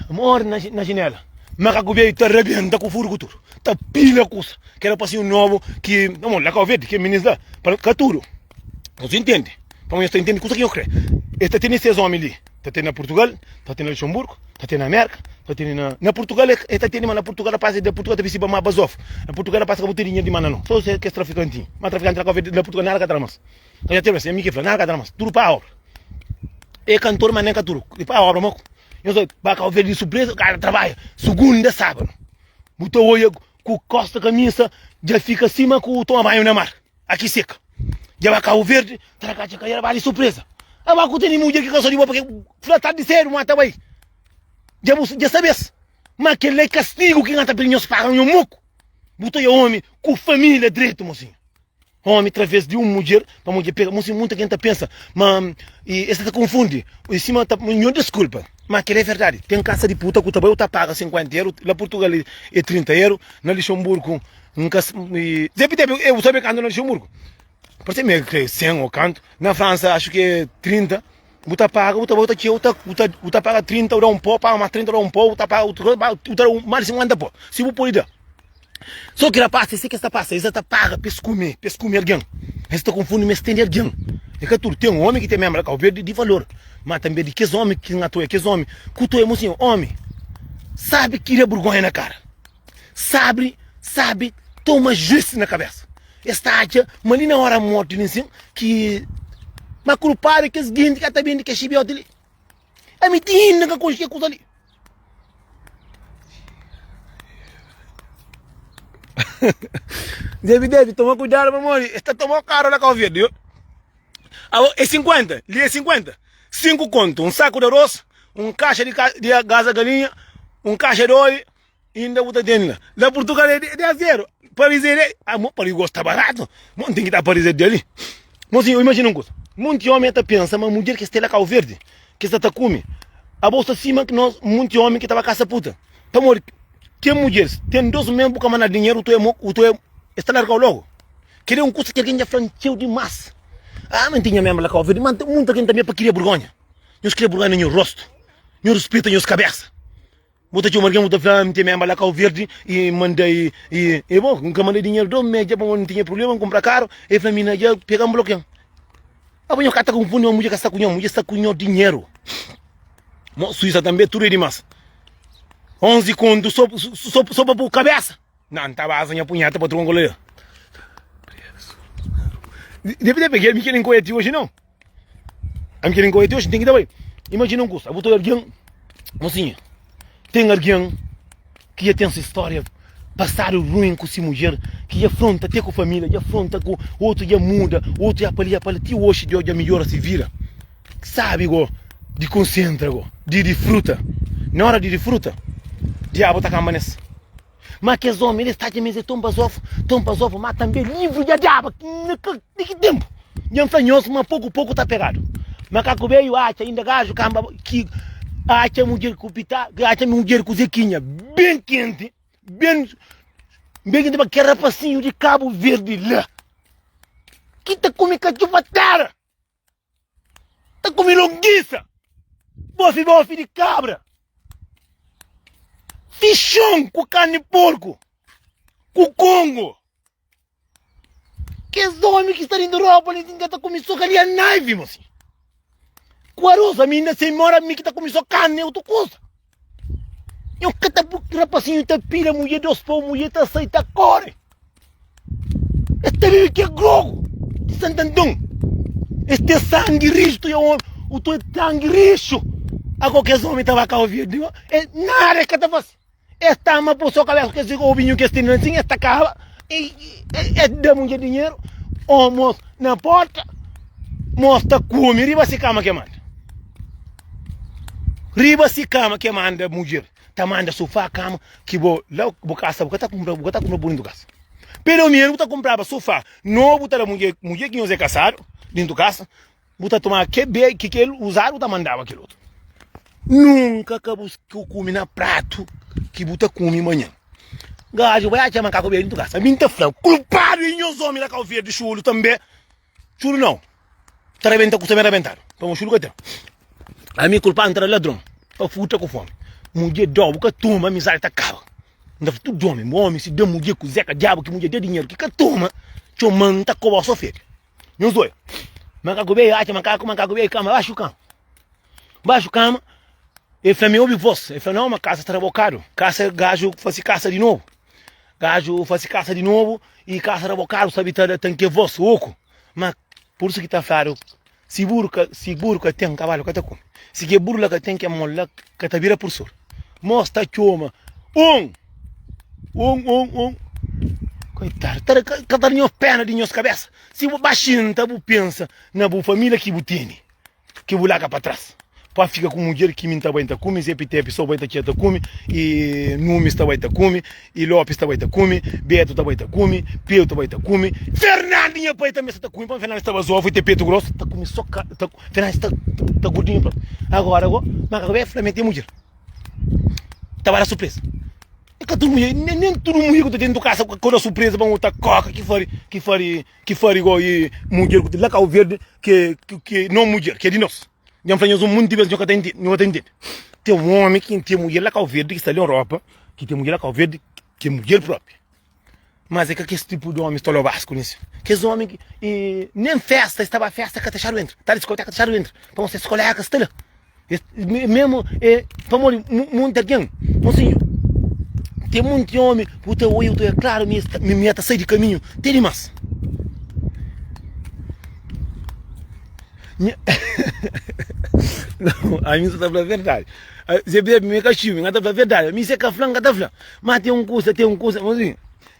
Mori na na jinela. Makaku beju ta rabenta ku furu ku tudu. Ta pila kusa. Kela pa si un nobu ki, pamodi la Kau Verdi ke minis la pa ka tudu. Nhos intende? Pamodi nhos ta intende kusa ki nhos kre. Es ta tene ses omi li. Ta tene na Purtugal, ta tene na Luxemburgo, ta tene na Amérika, ta tene na. Na Purtugal e ta tene, ma na Purtugal rapaz di Purtugal ta bisti ba ma bazof. Na Purtugal rapaz ka bu ten dinheru di manda no. So se kes trafikantinhu. Ma trafikanti na Kau Verdi na Purtugal nada ka tra mas. Ka ja tene, mi ki fla, nada ka tra mas. Tudu pa obra. E kantor ma nen ka tudu. E pa obra moku. Nhos oi, ba Kau Verdi di surpresa, kara trabadja sugunda sábadu. Bu ta oia ku kosta kamisa dja fika sima ku toma banhu na mar. Aki seka. Dja ba Cabo Verde, ta katxa ka ba di surpresa. Aba ku tene mudjer ki ka so di bo pake fla tardi sedu ma ta bai. Dja bu dja sabes. Ma kel la é kastigu ki nha ta pidi nhos paga nho moku. Bu ta oia omi ku familia dretu mosinhu. Omi traves di un mudjer pa mudjer pega mosinhu munta ken ta pensa ma es ta konfundi i sima ta nho diskulpa ma kel la é verdadi. Ten kasa di puta ku ta bai u ta paga 50 eru la Portugal é 30 eru na Luxemburgo N ka Zé Pitepe, eu bu sabe kantu na Luxemburgo? Parse mi é 100 ou kantu. Na França acho que é 30. Bu ta paga, bu ta bu ta txeu, bu ta bu ta bu ta paga 30, bu da um pó, paga mais 30, bu da um pó, bu ta paga bu ta bu ta da mais de 50 pó. Si bu pode da. Só ki rapaz, é si que es ta pasa, es ta paga pa es kume, pa es kume algen. Es ta konfundi ma es tene algen. É ka tudu. Ten omi ki ten mesmu la Kau Verdi di valor. Ma tanbe di kes omi ki N ta oia, kes omi ku ta oia mosinhu, omi sabe kria burgonha na kara. Sabe sabe toma juis na kabesa. Es ta atxa ma li na ora morti li nsin ki ma kulpadu é kes genti ka ta bende kes xibioti li. Ami ti inda N ka konxe ke kusa li. Devi devi toma kuidadu pamodi es ta toma karu la Kau Verdi. Abo é 50, li é 50. 5 kontu, un saku di aros, un kaxa di di gaza galinha, un kaxa di óleo, inda bu ta tene la. La Purtugal é 10 euro, Paris é 10, ah, mo Paris gosta baratu. Mo n ten ki ta Paris é di ali. Mosinhu, imajina un kusa, monti omi ta pensa ma mudjer ki sta la Kau Verdi, ki sta ta kume, abo sta sima ki nos monti omi ki ta ba kasa puta. Pamodi ten mudjeris ten dos mes bu ka manda dinheru, u mo u es ta largau logu. Kel-li é un kusa ki algen dja fla-m txeu dimás. Ah, ma N tinha ménbra la Kau Verdi, ma munta algen tanbê pa kria burgonha. Nhos kria burgonha na nhos rostu, nhos ruspeta nhos kabésa. Bu ta txoma algen bu ta fla, N ten ménbra la Kau Verdi i N manda i i e bon, N ka manda dinheru dos mês dja pamodi N tinha prubléma, N kunpra karu, el fla mi na dja pega-m blokia-m. Abo nho ka ta konfundi ma mudjer ka sta ku nho, mudjer sta ku nho dinheru. Mo Suíça tanbê tudu é dimás. 11 kontu so so so pa bu kabésa. Nan, N ta baza nha punheta pa tronku la. Debe ta pega, mi ke nen koia ti oji não. Ami ke nen koia ti oji, ten ki ta bai. Imajina un kusa, bu ta algen, mosinha, ten algen ki dja ten se stória pasadu ruin ku se mudjer, ki dja fronta te ku família, dja fronta ku otu, dja muda, otu dja pa li, dja pa la, ti oji dja dja midjora se vida. Sabi go di konsentra go, di difruta. Na ora di difruta, diabu ta kanba nes. Má kes ómi li sta dja meste ton bazofu, ton bazofu, má tanbê livru dja daba. Na ka di ki ténpu? Dja N fla nhos ma poku-poku ta pegadu. Makaku beiu atxa inda gaju kanba ki atxa mudjer ku pita, atxa mudjer ku zekinha ben kenti, ben ben kenti pa kel rapasinhu di Kabu Verdi la ki ta kume katxupa tera. Ta kume longisa, bofi bofi di kabra, fixon ku karni porku, ku kongo. Kes omi ki sta dintu ropa li inda ta kume so kalia naivi, mosi. Ku aros, ami inda sem mora mi ki ta kume so karni otu kusa. Nho ka ta rapasinhu ta pila mudjer dos pau mudjer ta sai ta kore. Es ta bebe ke grogu di Santanton. Es ten sangi rixu tu omi o tu é sangi rixu. Ago kes omi ta ba Kau Verdi e nada es ka ta fasi. Es ta ama po so kabesa ku kes obinhu ki es tene asin es ta kaba e es da mudjer dinheru o mos na porta mos ta kume riba si kama ke manda. Riba si kama ke manda mudjer ta manda sofá kama ki bo la bu kasa bu ka ta kumpra bu ka ta kumpra bunitu kasa pelo menu bu ta kumpraba sofá nobu ta da mudjer mudjer ki nhos é kasadu dintu kasa bu ta toma ke be ki kel uzadu bu ta mandaba kel otu nunka ka bu kume na pratu ki bu ta kume manhan gaju bai atxa makaku be dintu kasa mi nta fla kulpadu é nhos omi la kau verdi xulu tanbe Xulu nau ta rabenta ku ta rabentadu pamodi xulu ka ten ami kulpadu nta da ladron pa furta ku fomi mudjer dau bu ka toma amizadi ta kaba nta fla tudu omi omi si da mudjer ku zeka diabu ki mudjer da dinheru ki ka toma txoman nta kobau so fedi nhos oia makaku beju atxa makaku makaku beju kama baxu kama baxu kama el fla mi obi vos el fla nau ma kasa sta rabokadu kasa gaju fasi kasa di nobu Gaju fase kasa di nobu i kasa rabokadu sabi ta ta nke vos oku ma pur isu ki ta fladu si buru ka si buru ka ten kabalu ka ta kume si ke buru la ka ten ke mon la ka ta bira pursor mos ta txoma un un un un koitadu ta ka ta da nhos pena di nhos kabesa si bu ba xinta bu pensa na bu familia ki bu tene. Ki bu laga pa tras. Pa fika ku mudjer ki mi ta bai ta kume, Zé Pitepi so bai ta txia ta kume, i Numis ta bai ta kume, i Lopis ta bai ta kume, Betu ta bai ta kume, Pedru ta bai ta kume, Fernandi nha pai tanbe sa ta kume, pamodi Fernandi staba zofu i te petu grosu, ta kume so ka, ta, Fernandi sta ta gordinhu propi. Agora go, maka be fla mi ten mudjer. Ta ba da surpresa. E ka tudu mudjer, nen tudu mudjer ku ta ten tu kasa ku da surpresa pa un ta koka ki fari, ki fari. Ki fari go i mudjer ku la Cabo Verde ke ke no mudjer ke di nos. Dja N fla nhos un munti bes nho ka ta intende, nho ka ta intende. Ten un omi ki ten mudjer la Cabo Verde ki sta li Europa, ki ten mudjer la Cabo Verde ki é mudjer propi. Mas é ka kes tipu di omis tolobasku li. Kes omi ki i nen festa, es ta ba festa ka ta dexadu entra, ta diskoteka ka ta dexadu entra, pamodi ses kolega sta la. Es mesmu é pamodi monti algen, mosinhu, ten monti omi bu ta oia, bu ta oia klaru mi mi ta sai di kaminhu te dimas. Nau, ami sa ta fla verdadi. Se bebe mi ka ximi, N ka ta fla verdadi. Mi se ka fla, N ka ta fla. Ma ten un kusa, ten un kusa, mosinhu.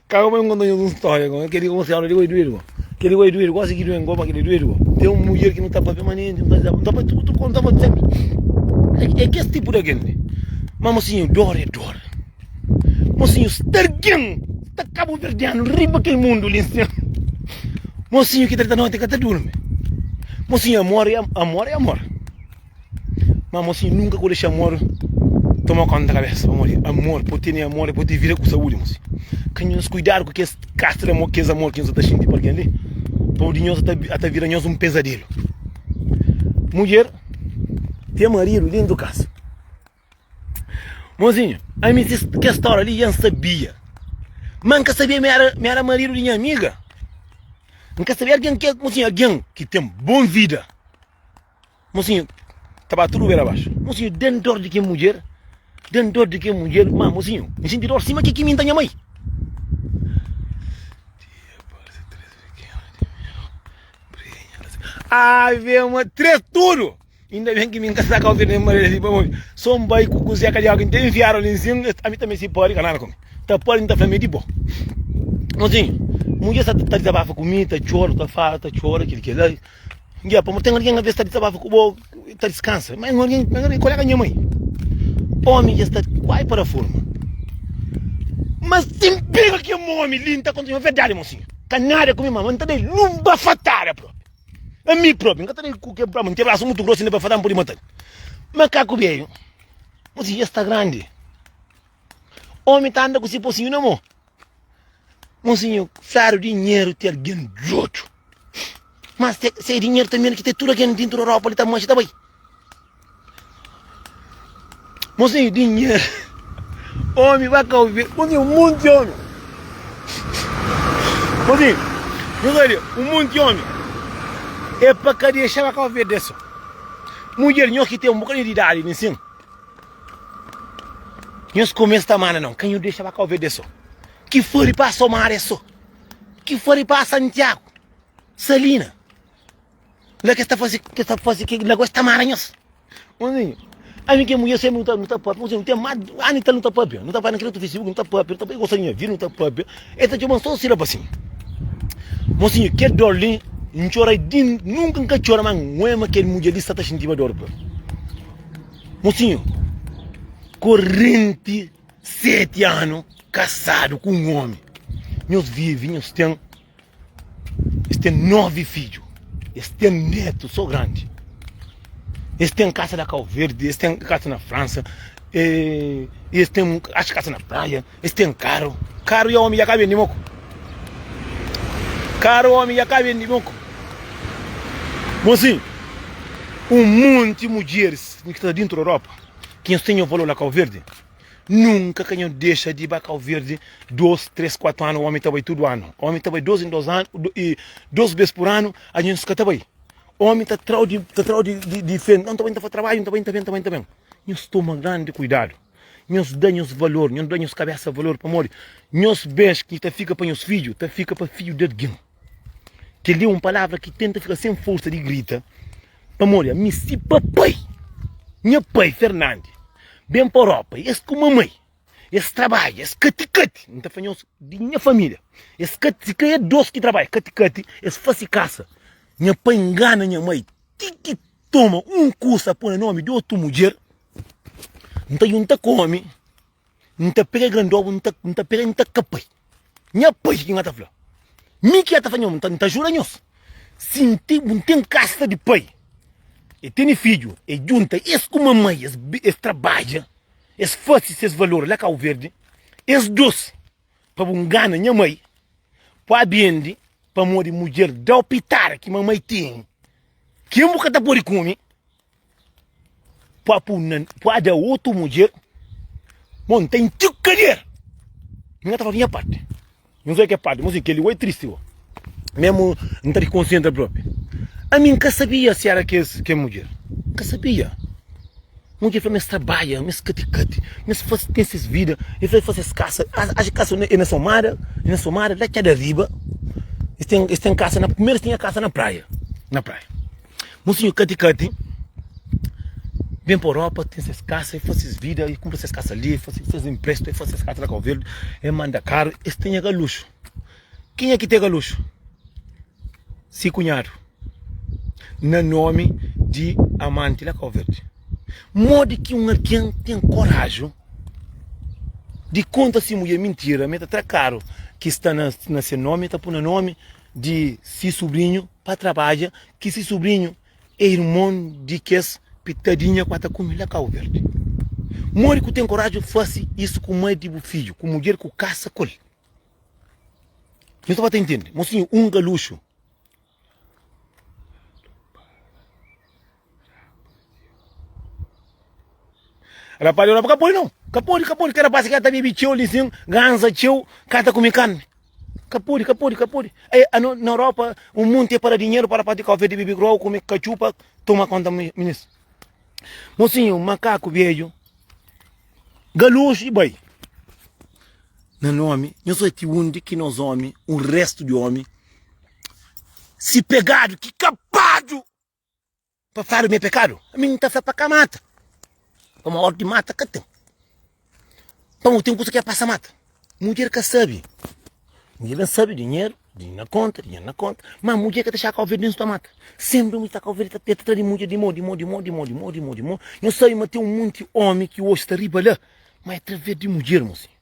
Kaba pa N konta nhos un stória gó. Kel-li gó, senhora, li gó é duedu gó. Kel-li gó é duedu, gosi ki duen gó, ma kel-li é duedu gó. Ten un mudjer ki nu ta papia manenti, nu ta dizaba, nu ta papia tudu, nu ta papia sénpri. É kes tipu di algen li. Ma mosinhu, dor é dor. Mosinhu, sta algen, sta kabuverdianu riba kel mundu li nsin. Mosinhu ki ta dita noti ka ta durmi. Mosinhu, amor é amor é amor. Ma mosinhu nunka ku dexa amor toma konta kabesa pamodi amor pode tene amor pode ten vida ku saúdi mosinhu ka nhos kuidadu ku kes kasta di amor kes amor ki nhos ta xinti pa algen li pamodi nhos ata ata vira nhos un pezadelu mudjer ten maridu dentu kasa mosinhu ami si kes stória li dja N sabia ma N ka sabia ma era ma era maridu di nha amiga N ka sabia algen ki mosinhu algen ki ten bon vida. Mosinhu ta ba tudu bera baxu. Mosinhu den dor di ki mudjer, den dor di ki mudjer, ma mosinhu N xinti dor sima ki ki minta nha mai. Ave ma 3 tudu. Inda ben ki mi N ka sta ka obi nem maneira di pamodi so N bai ku kuzé ka di algu N ta enfiadu li nsin ami tanbe si pode ka nada ku mi ta pode N ta fla mi di bo. Mosinhu mudjer sa ta dizabafa ku mi ta txora ta fala ta txora kil kila. Nha, pamodi ten algen aves ta dizabafa ku bo, ta diskansa. Ma un algen, un algen, kolega nha mai. Omi dja sta kuai para forma. Ma si N pega kel omi li, N ta konta nha verdadi, mosinhu. Ka nada ku mi, ma N ta da-l un bafatada propi. Ami propi, N ka ta da-l ku kel, N ten brasu mutu grosu inda bafatada N pode mata-l. Makaku beju, mosinhu dja sta grandi. Omi ta anda ku si posinhu na mo. Mosinhu, fladu dinheru ti algen djodu. Mas se, se é dinheru também ki tem tudo algen dentro da Europa li ta manxa ta bai. Mosinhu, dinheru. Omi ba ka obi. Mosinhu, um monti omi. Mosinhu, nhos olha, um monti omi. É pa ka dexa ba ka obi desu. Mulher, nhos ki tem um bocadinho de idade, sim. Nhos kume sta mana não, ka nhu dexa ba Cabo Verde so. Ki fari pa Somaria so. Ki fari pa Santiago, Salina. La ke sta fasi, ke sta fasi ke la gosta mara nhos. Mozinho, ami ke mulher sempre nu ta nu ta papia, mozinho, tem mais ano e tal nu ta papia, nu ta papia naquele outro Facebook, nu ta papia, nu ta papia, gosta de minha vida, nu ta papia. El ta txoma só si rapasinho. Mozinho, kel dor li, N txora di nunka N ka txora, ma N oia ma kel mudjer li sta ta xintiba dor. Mosinhu, 47 anu kasadu ku un omi, nhos vive, nhos ten, es ten 9 fidju, es ten netu so grandi, es ten kasa na Kau Verdi, es ten kasa na Fransa, es ten acho kasa na praia, es ten karu, karu ya omi ya ka bendi moko, karu omi ya ka bendi moko. Mosinhu, un monti mudjeris ki sta dintru Europa ki nhos ten nhos valor la Kau Verdi, nunka ka nhos dexa di ba Kau Verdi dos, tres, kuatu anu, omi ta bai tudu anu, omi ta bai dos en dos anu, dos bes pur anu, a nhos ka ta bai. Omi ta trau di, ta trau di, di, di frenti, não ta bai, ta faz trabadju, ta bai, ta ben, ta bai, ta ben. Nhos toma grandi kuidadu. Nhos da nhos valor, nhos da nhos kabesa valor, pamodi nhos bens ki ta fika pa nhos fidju, ta fika pa fidju di algen. Kel-li é un palavra ki tenta fika sen forsa di grita, pamodi ami si papai, nha pai Fernandi, ben pa Europa, es ku mamai, es trabadja, es kati-kati, N ta fla nhos di nha família, es kati, si ka é dos ki trabadja, kati-kati, es fase kasa. Nha pai ngana nha mai ti ki toma un kusa poi na nomi di otu mudjer, N ta junta ku omi. N ta pega grandobu, N ta, N ta pega, N ta kapai. Nha pai ki N ta fla. Mi ki ta fla nho, N ta, N ta jura nhos. Si N ten, N ten kasta di pai, e tene fidju, e junta es ku mamai, es, es trabadja, es fase ses valor la Kau Verdi, es dos, pa bu ngana nha mai, pa bendi, pamodi mudjer dau pitada ki mamai tene, ken bu ka ta pode kume. Pa pu na pa da otu mudjer Bon, N ten txeu kader Mi ka ta fla di nha parti N sai ke parti Mo si kel-li oi tristi bo Memu N ta dikonsentra propi Ami N ka sabia si era kes ke mudjer N ka sabia Mudjer fla ma es trabadja, ma es kati-kati Ma es fase ten ses vida Es fla es fase es kasa Aji kasa é na Somada É na Somada la txada riba Es ten es ten kasa na Primeru es tinha kasa na praia Na praia Mosinhu kati-kati. Ben pa Europa, ten ses kasa, e fase ses vida, e kunpra ses kasa li, e fase ses inprestu, e fase ses kasa la Kau Verdi, e manda karu, es tinha ka luxu. Kenha ki ten ka luxu? Si kunhadu, na nomi di amanti la Kau Verdi. Modi ki un algen ten koraju di konta si mudjer mintira ma el ta tra karu ki sta na se nomi, el ta pui na nomi di si subrinhu pa trabadja, ki si subrinhu é irmon di kes pitadinha ku ta kume la Kau Verdi. Modi ku ten koraju fasi isu ku mai di bu fidju, ku mudjer ku kasa ku el? Nhos ta ba ta intende? Mosinhu, un galuxu. Rapaz di Europa ka pode não. Ka pode, ka pode. Kel rapaz ki ta bebe txeu li sin, ganza txeu, ka ta kume karni. Ka pode, ka pode, ka pode. Ei, ano, na Europa, un monti é para dinheiro para rapaz di Cabo Verde bebe grou, kume katxupa, toma konta minis. Mosinhu, makaku bedju, galuxu i bai. Na nomi, nhos oi ti undi ki nos omi, un restu di omi, si pegadu ki ka padu. Pa fladu ma é pekadu? Ami N ta fla pa ka mata. Pamodi órdi di mata ka ten. Pamodi ten kusa ki é pasa mata. Mudjer ka sabe. Mudjer ben sabe dinheru, dinheru na konta, dinheru na konta. Ma mudjer ka ta xa Kau Verdi nen su ta mata. Senpri mudjer ta Kau Verdi ta ta tra di mudjer di mo, di mo, di mo, di mo, di mo, di mo, di mo. Nhos sabe ma ten un monti omi ki oxi sta riba la, ma é traves di mudjer, mosinhu.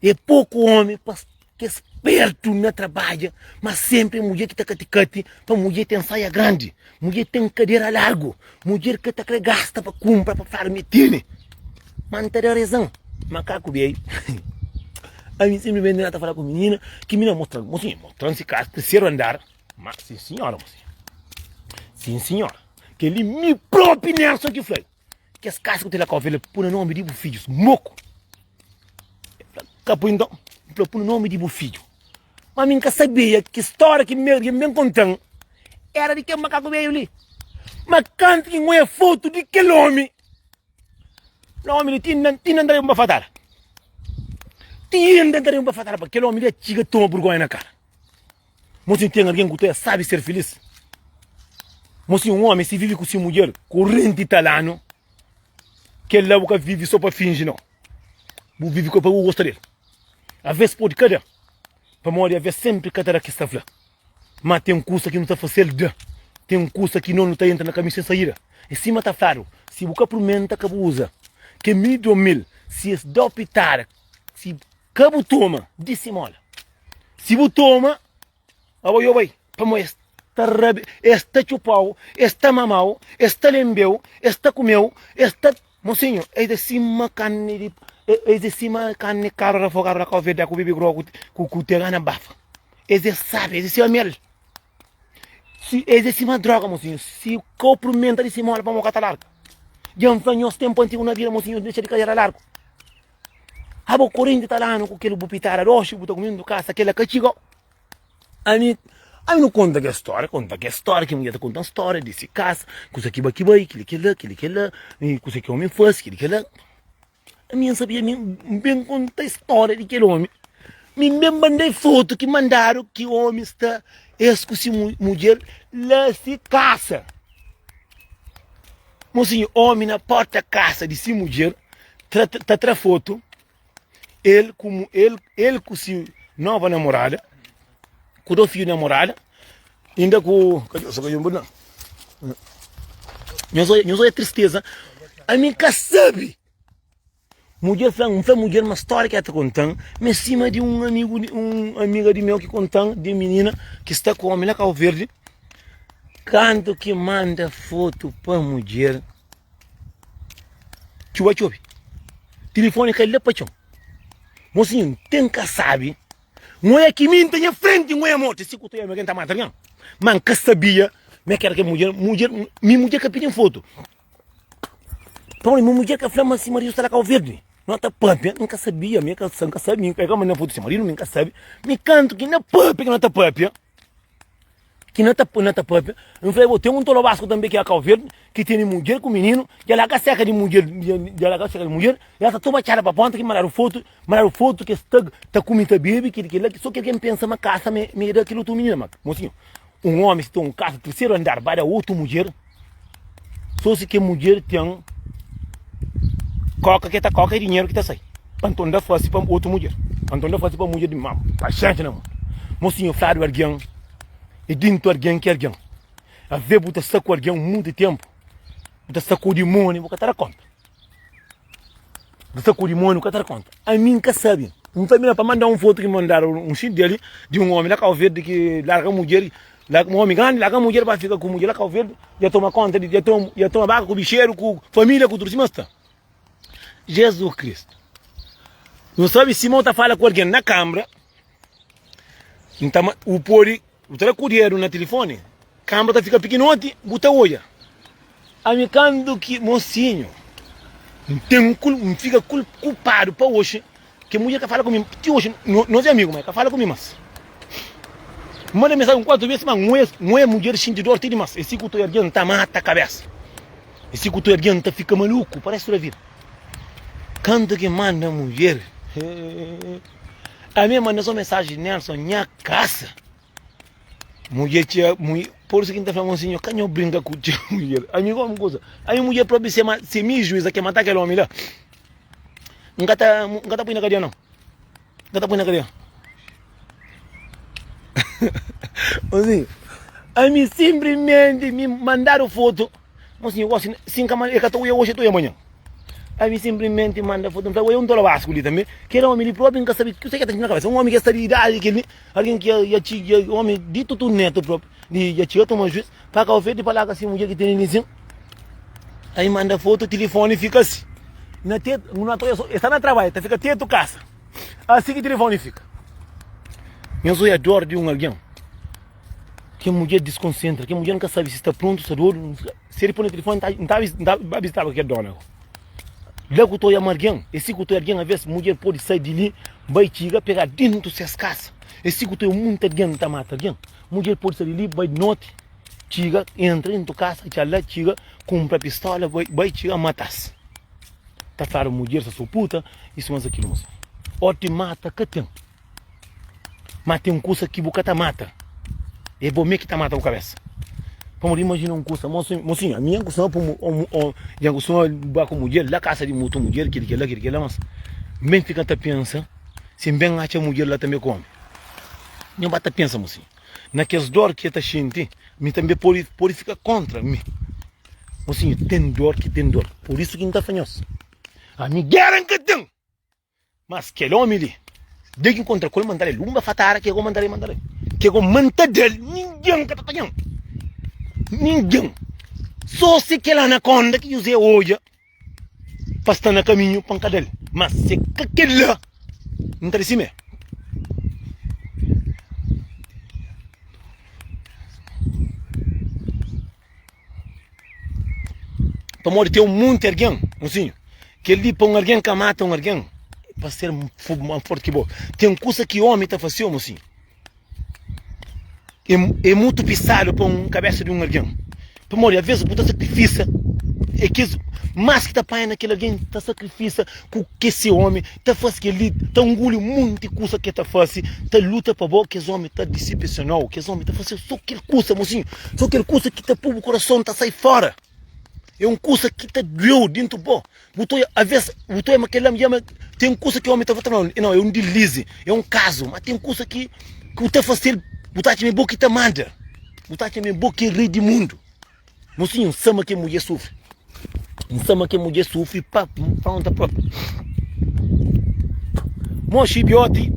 É poku omi pa ki é spertu na trabadja, ma senpri é mudjer ki ta kati-kati pa mudjer ten saia grandi, mudjer ten kadera largu, mudjer ka ta kre gasta pa kunpra pa fladu ma e tene. Ma N ta da rezan, makaku bei. Ami sinplismenti N ta fala ku minina, ki minina mostra-m, mosinha, mostra-m si kasa, terseru andar, ma sin sinhora, mosinha, sin sinhora, kel-li mi propi Nelson ki fla-l. Kes kasa ku ten la kau velha pui na nomi di bu fidjus moku. El fla, Ka pui nton. El fla, Pui na nomi di bu fidju. Ma mi N ka sabia ki stória ki mi ben konta-m éra di kel makaku bedju li. Ma kantu ki N oia fotu di kel omi, fla, Omi li ti inda N ta da un bafatada. Ti inda N ta da un bafatada pa kel omi li txiga toma burgonha na kara. Mosinhu ten algen ku ta sabe ser filis? Mosinhu un omi si vive ku si mudjer korenti tal anu, kel la bu ka vive so pa finji no. Bu vive ku el pa bu gosta del. Aves pode ka da, pamodi aves senpri ka ta da kes ta fla. Ma ten kusa ki nu ta fasel da, ten kusa ki no nu ta entra na kaminhu sen saída. É sima ta fladu, si bu ka purmenta ka bu uza. Ke mi do mil, si es dau pitada, si Ka bu toma di simola. Si bu toma, abo yo bai, pamo es ta rabi, es ta txupau, es ta mamau, es ta lembeu, es ta kumeu, es ta. Mosinhu, es é sima karni di, es é sima karni kabra rafogadu na kau verdi ku bibi grogu ku ku te gana bafa. Es é sabi, es é sima mel. Si, es é sima droga, mosinhu. Si ka purmenta di simola, pamo ka ta larga. Dja N fla nhos tenpu antigu na vida, mosinhu, dexa di kadera largu. Abo korenti ta danu ku kel bu pitada doxi bu ta kume ntu kasa kela ka txiga ami ami nu konta kel storia konta kel storia ki mudjer ta konta storia di si kasa kusa ki ba ki bai kili kila kili kila i kusa ki omi fasi kili kila ami N sabia mi N ben konta storia di kel omi mi N ben mandai fotu ki mandadu ki omi sta es ku si mudjer la si kasa mosinhu omi na porta kasa di si mudjer tra, ta tra foto el ku el, el ku si nova namorada, ku do fidju namorada, inda ku nhos oia, nhos oia tristeza, ami ka sabi. Mudjer fla, N fla mudjer ma stória ki el ta konta-m ma é sima di un amigu, un amiga di meu ki konta-m di minina ki sta ku ómi na Kau Verdi, kantu ki manda fotu pa mudjer, Txuba txobe, tilifoni kai la pa txon. Mosinhu, N ten ka sabi, N oia ki mi N ta nha frenti, N oia morti, si ku ta oia ma algen ta mata algen. Ma N ka sabia ma ki era kel mudjer, mudjer, mi mudjer ka pidi-m fotu. Pamodi mi mudjer ka fla ma si maridu sta la Kau Verdi. No ta papia, N ka sabia, mi ka N ka sabi, mi ka manda fotu si maridu, mi ka sabi. Mi kantu ki na papia ki no ta papia, ki na ta na ta papia, N fla, bo ten un tolobasku tanbe ki é Kau Verdi, ki tene mudjer ku mininu, dja la ka seka di mudjer, dja la ka seka di mudjer, ela ta toma txada pa ponta ki mandadu fotu, mandadu fotu ki es ta ta kume ta bebe, ki kila, so kel ki N pensa ma kasa ma e da kel otu minina, ma mosinhu, un omi si ta un kasa terseru andar ba da otu mudjer, so si kel mudjer ten. Koka ke ta koka é dinheru ki ta sai. Pa nton da fasi pa otu mudjer. Pa nton da fasi pa mudjer di mama. Paxénxa na mundu. Mosinhu fladu algen é dintu algen ki algen. Avê bu ta sta ku algen munti tenpu, bu ta sta ku dimóni bu ka ta da konta. Bu sta ku dimóni bu ka ta da konta. Ami N ka sabe. N ta mira pa manda un fotu ki mandadu un xinti di ali di un omi la Kau Verdi ki larga mudjer, un omi grandi larga mudjer ba fika ku mudjer la Kau Verdi, dja toma konta di, dja toma, dja toma baka ku bixeru, ku familia, ku tudu sima sta. Jesus Kristu. Nu sabe sima u ta fala ku algen na kambra, N ta, u pode Bu ta da ku dedu na tilifoni, kanbra ta fika pikinoti, bu ta odja. Ami kandu ki mosinhu, N ten kul, N fika kul, kulpadu pa oxi ke mudjer ka fala ku mi ti oxi, nos é amigu ma e ka fala ku mi mas. N manda mensajen 4 bes ma N oia, N oia mudjer xinti dor ti dimas. E si ku ta oia algen ta mata kabesa, e si ku ta oia algen ta fika maluku pa restu da vida. Kantu ki manda mudjer, hee. Ami manda so mensaji Nelson nha kasa mudjer txia mui por isso ki nta fla monsinhor ka nho brinka ku txeu mudjer ami gomi kusa ami mudjer propi se ma se mi juiza ke mata kel omi la nka ta nka ta pui na kadia não nka ta pui na kadia monsinhor ami simplesmente mi mandadu foto Mosinhu gosi si N ka manda, e ka ta oia oxi, e ta oia manhan. Ami sinplimenti manda fotu, N fla, oia un tolobasku li tanbe, kel omi li propi N ka sabe kuse ki ta na kabesa, un omi ki sta di idadi kel li, algin ki ya txiga, omi di tutu netu propi, di ya txiga toma juis, pa ka ofende pa larga si mudjer ki tene li sin. Ai manda fotu, tilifoni fika si, na tetu, na ta oia so, e sta na trabadju, ta fika tetu kasa, asi ki tilifoni fika. Nhos oia dor di un algin. Kel mudjer diskonsentra, kel mudjer nka sabe si sta prontu, sta dodu, si el poi na telefoni nta nta ba visitaba kel dona go. La ku ta oia ma algen, e si ku ta oia algen aves mudjer pode sai di li bai txiga pega dentu ses kasa, e si ku ta oia munti algen ta mata algen, mudjer pode sai di li bai di noti txiga entra dentu kasa txa la txiga kunpra pistola bai bai txiga matas. Ta fladu mudjer sta so puta isu mas akilu mas oti mata ka ten. Ma ten kusa ki bu ka ta mata. É bo mê ki ta mata bu kabesa. Pamodi imajina un kusa, mosinhu, ami N kustuma pui N kustuma ba ku mudjer la kasa di mutu mudjer, kili kila, kili kila, mas N ben fika ta pensa si N ben atxa mudjer la tanbe ku omi. N ba ta pensa, mosinhu, na kes dor ki e ta xinti, mi tanbe pode pode fika kontra mi. Mosinhu, ten dor ki ten dor. Pur isu ki N ta fla nhos, ami géra N ka ten! Mas kel omi li, dja ki nkontra ku el, manda-l el lunba fatara ke go manda-l el, manda-l el. Ke go manta del, ningen ka ta panha-m. Ningen. So si kel anakonda ki Juzé odja pa sta na kaminhu pa N ka da-l. Mas si ka kel la, N ta di simé. Pamodi ten munti algen, mosinhu, kel-li pa un algen ka mata un algen, pa ser más forti ki bo. Ten kusa ki ómi ta fase, mosinhu, é mutu pisadu pa un kabésa di un algen. Pamodi aves bu ta sakrifisa, é kes más ki ta panha na kel algen ta sakrifisa ku ke se ómi ta fase kel-li, ta nguli munti kusa ke ta fase, ta luta pa bo, kes ómi ta disepsiona-u, kes ómi ta fase so kel kusa, mosinhu, so kel kusa ki ta pô bu korason ta sai fóra. É un kusa ki ta dueu dentu bo. Bu ta oia, aves, bu ta oia ma kel-la ma ten kusa ki ómi ta fla, não, é un dilize, é un kazu, ma ten kusa ki bu ta fase-l, bu ta atxa ma é bo ki ta manda, bu ta atxa ma é bo ki é rei di mundu. Mosinhu, N sa ma kel mudjer sufri. N sa ma kel mudjer sufri pa fronta propi. Mo xibioti,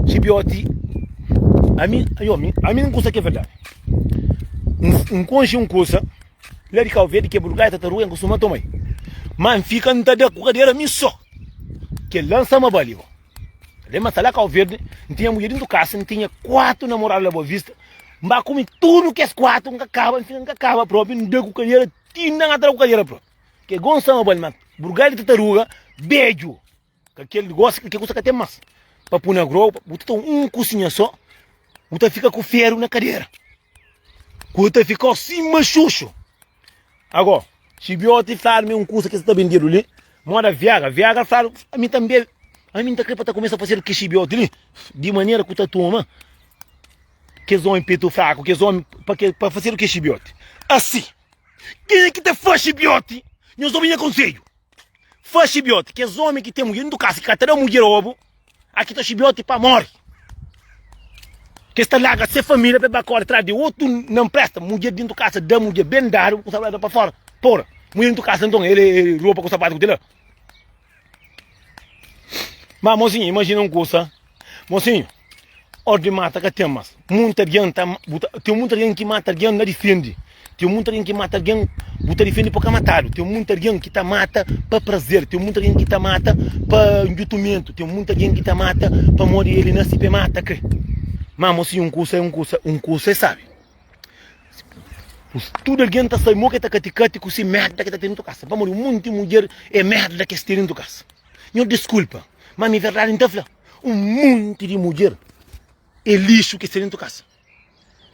xibioti, ami, ayo, ami, ami N kusa ki é verdadi. N konxe un kusa la di Kau Verdi ki é burgaia tataruga N kustuma toma-i. Ma N fika N ta da ku kadera mi so. Kel la N sa ma bali bo. Lembra N sta la Kau Verdi, N tinha mudjer dintu kasa, N tinha 4 namoradu la Boa Vista. N ba kume tudu kes 4, N ka kaba, N fika N ka kaba propi, N da ku kadera ti N ta da ku kadera propi. Ke gon sama bali ma burgaia di tataruga bedju. Ka kel gosi kel kusa ka ten mas. Pa pui na grou, bu ta toma un kusinha so, bu ta fika ku feru na kadera. Ku ta fika sima xuxu. Ago, xibioti fladu mi un kusa ki sa ta bendedu li, moda viagra. Viagra fladu, ami tanbe, ami nta kre pa ta kumesa fasedu ki xibioti li, di manera ku ta toma kes omi petu fraku, kes omi pa ke pa fasedu ki xibioti. Asi, kenha ki ta fasi xibioti, nhos obi nha konsedju. Faxi bioti, kes omi ki ten mudjer dentu kasa ki ka ta da mudjer obu, aki ta xibioti pa mori. Kes ta larga se familia pa e ba kori tras di otu na npresta mudjer dentu kasa da mudjer ben dadu ku sabadu pa fora. Pora, mudjer dentu kasa nton el e ropa ku sapatu ku tela. Ma mosinhu, imajina un kusa, mosinhu, ordi mata ka ten mas. Munta algen ta, bu ta, ten munta algen ki mata algen na difendi. Ten munta algen ki mata algen, bu ta difendi pa ka matadu. Ten munta algen ki ta mata pa prazer. Ten munta algen ki ta mata pa ndjutumentu. Ten munta algen ki ta mata pamodi el nasi pa e mata kre. Ma mosinhu, un kusa é un kusa, un kusa é sabi. Tudu algen ta sabe mo ke ta kati-kati ku si merda ke ta ten dentu kasa. Pamodi un monti mudjer é merda ke es ten dentu kasa. Nho diskulpa, ma mi verdadi N ta fla. Un monti di mudjer é lixu ke es ten dentu kasa.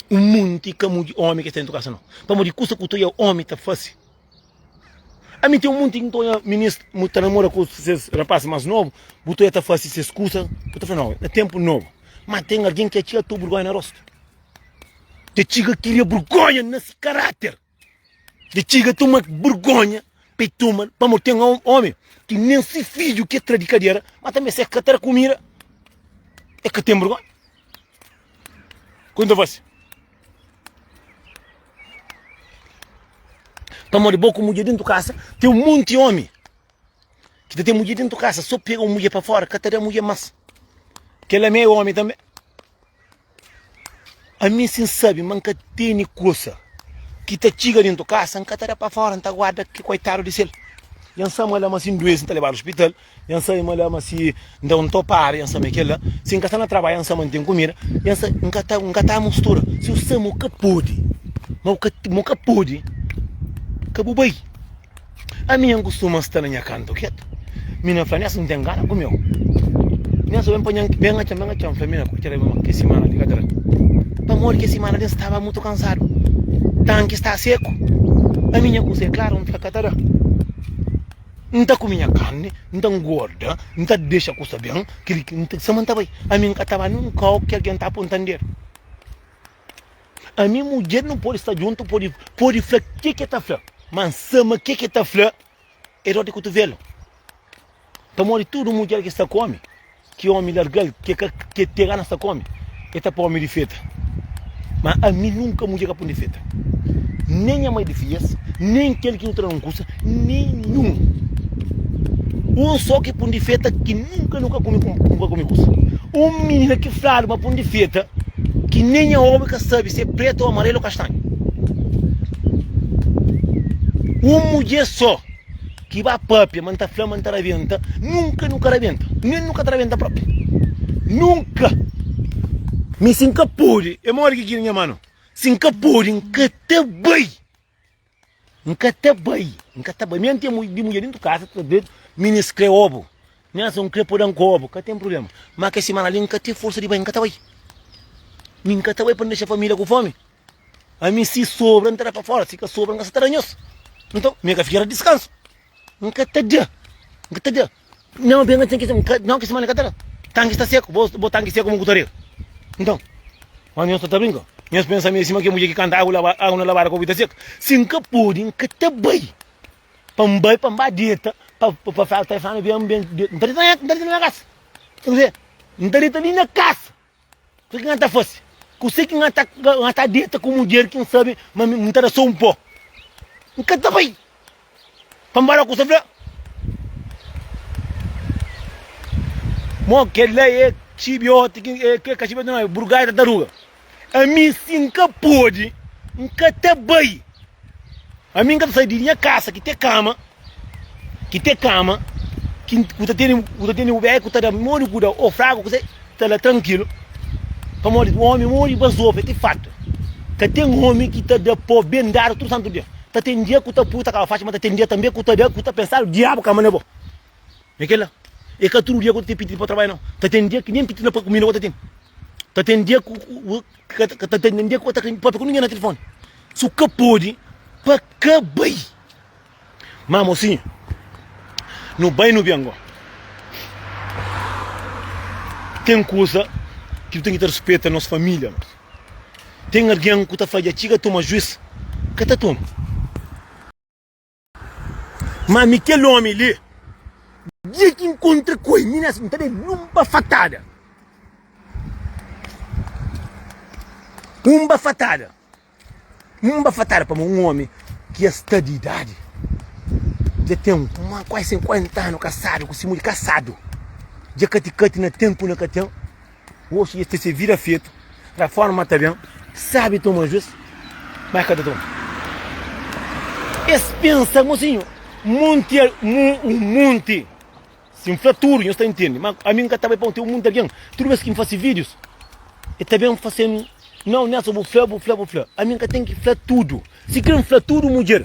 Un monti ka omi ke es ten dentu kasa nau. Pamodi kusa ku ta oia omi ta fase. Ami ten un monti ki N ta oia minis ta namora ku ses rapas mas nobu, bu ta oia ta fase ses kusa, bu ta fla nau, na tenpu nobu. Ma ten algen ki atxa tu burgonha na rostu. Dja txiga kria burgonha na si karáter. Dja txiga toma burgonha pa e toma, pamodi ten omi ki nen si fidju ke tra di kadera, ma tanbe si e ka tra kumida, e ka ten burgonha. Ku N ta fasi? Pamodi bo ku mudjer dentu kasa, ten un monti omi ki ta ten mudjer dentu kasa, so pega un mudjer pa fora, ka ta da mudjer mas. Kel-la me é omi tanbe. Ami si N sabe ma N ka tene kusa ki ta txiga dentu kasa, N ka ta da pa fora, N ta guarda ki koitadu di sel. Dja N sabe ma la ma si N duense N ta lebadu ospital, dja N sabe ma la ma si N da un topada, dja N sabe ma kel-la, si N ka sta na trabadju dja N sabe ma N ten kumida, dja N sabe, N ka ta, N ka ta mustura. Si bu sabe ma bu ka pode, ma bu ka, ma bu ka pode, ka bu bai. Ami N kustuma sta na nha kantu ketu. Mi na fla, Nes N ten gana kumeu. Nes ben panha-m, ben atxa-m, ben atxa-m. N fla, Mi na kutxera ben ma kes simana li ka ta da. Pamodi kes simana li N staba mutu kansadu. Tanki sta seku. Ami nha kusa é klaru, N fla, ka ta da. N ta kume nha karni, N ta ngorda, N ta dexa kusa ben, kel ki N ta, sama N ta bai. Ami N ka ta ba nun kau ki algen ta aponta-m dedu. Ami mudjer nu pode sta djuntu pode pode fla ke ke ta fla ma N sa ma ke ke ta fla é dor di kutuvelu pamodi tudu mudjer ki sta ku omi ki omi largal ke ka ke te gana sta ku omi e ta pa omi di feta ma ami nunka mudjer ka pun di feta nen nha mai di fias nen kel ki nu ta da un kusa nenhun un so ki pun di feta ki nunka nu ka kume nu ka kume kusa un minina ki fladu ma pun di feta ki nen nha obi ka sabe si é pretu ou amarelu ou kastanhu. Un mudjer só ki ba papia ma N ta fla ma N ta rabenta, nunka nu ka rabenta, nen nu ka ta rabenta propi. Nunka! Mi si N ka pode, é modi ki kila nha manu, si N ka pode N ka ta bai. N ka ta bai, N ka ta bai. Mi N ten di mudjer dentu kasa, ta dretu, minis kre obu. Nelson, N kre po da-m ku obu, ka ten prubléma. Má kes simana li N ka ten forsa di bai, N ka ta bai. Mi N ka ta bai pa N dexa família ku fómi. Ami si sobra N ta da pa fóra, si ka sobra N ka sa ta da nhos. Nton, mi ka fika na diskansu. N ka ta da, N ka ta da. Nau, ben atxa ki nau ki simana ka ta da. Tanki sta seku, bo bo tanki seku mo ku ta rega. Nton, ma nhos sta ta brinka. Nhos pensa mi é sima ke mudjer ki kanta agu laba agu na labada kobi ta seka. Si N ka pudi, N ka ta bai. Pa N bai, pa N ba deta, pa pa fla ta fla ben ben N ta deta na N ta deta li na kasa. N ta deta li na kasa. Kuzê ki N ta fase? Kuzê ki N ta N ta deta ku mudjer ki N sabe ma mi N ta da so un pó? N ka ta bai. Pa N ba da kusa fla. Mo kel-la é txibioti ki é ka txibioti nau, é burgai tartaruga. Ami si N ka pode, N ka ta bai. Ami N ka ta sai di nha kasa ki te kama, ki te kama, ki ku ta tene, ku ta tene bu ku ta da modi ku da ô fraku kuzê, ta la trankilu. Pamodi omi modi bazofa é ti fatu. Ka ten omi ki ta da pó ben dadu tudu santu dia. Ta ten dia ku ta pui ta kaba faxi, ma ta ten dia tanbe ku ta da ku ta pensadu diabu kama na bo. É kel-la. É ka tudu dia ku ta ten pititi pa trabadja nau. Ta ten dia ki nen pititi na pa kumida ku ta ten. Ta ten dia ku ka ta ten dia ku ka ta papia ku ningen na tilifoni. Su ka pode pa ka bai. Ma mosinhu, nu bai nu ben go. Ten kusa ki nu ten ki ta rispeta nos familia. Ten algen ku ta fla dja txiga toma juis, ka ta toma. Ma mi kel omi li. Dia ki N kontra ku el, mi N ta da-l un bafatada. Un bafatada. Un bafatada pamodi un omi ki dja sta di idadi, dja ten kuazi 50 anu kasadu ku si mudjer, kasadu, dja kati-kati na ten ku na ka ten, oxi dja sta se vida fetu, raforma ta ben, sabi toma jus, ma ka ta toma. Es pensa, mosinhu, monti, un monti. Si N fla tudu, nhos ta intende. Má ami N ka ta bai pa un ten munti algen. Tudu bês ki N fase vídius, e ta ben fase-m, Nau, Nelson, bu fla, bu fla, bu fla. Ami N ka ten ki fla tudu. Si krê N fla tudu, mudjer,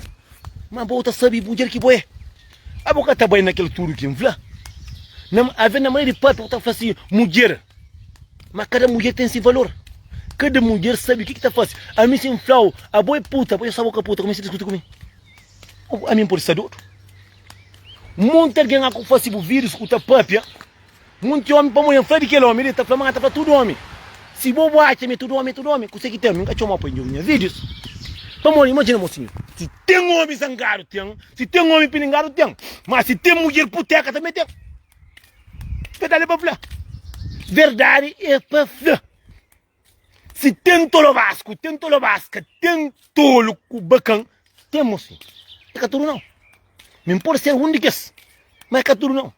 má bo ta sabe mudjer ki bo é. Abo ka ta bai na kel tudu ki N fla. Na, avê na manera di pâpia, bu ta fla si, mudjer. Má kada mudjer ten se valor. Kada mudjer sabe ke ki ta fase. Ami si N fla-u, abo é puta, abo dja sabe bo ka puta, kumesa diskuti ku mi. Ami N pode sta dodu. Monti algen a ku fasi bu vidus ku ta papia monti omi pamodi N fla di kel omi li ta fla ma ta fla tudu omi si bo bu atxa ma é tudu omi é tudu omi kuse ki ten mi N ka txoma pa djobi nha vidus pamodi imajina mosinhu si ten omi zangadu ten si ten omi pilingadu ten ma si ten mudjer puteka tanbe ten verdadi é pa fla verdadi é pa fla. Si ten tolobasku, ten tolobaska, ten tolu ku bakan, ten mosinhu. É ka tudu nau. Mi N pode ser un di kes, ma é ka tudu nau.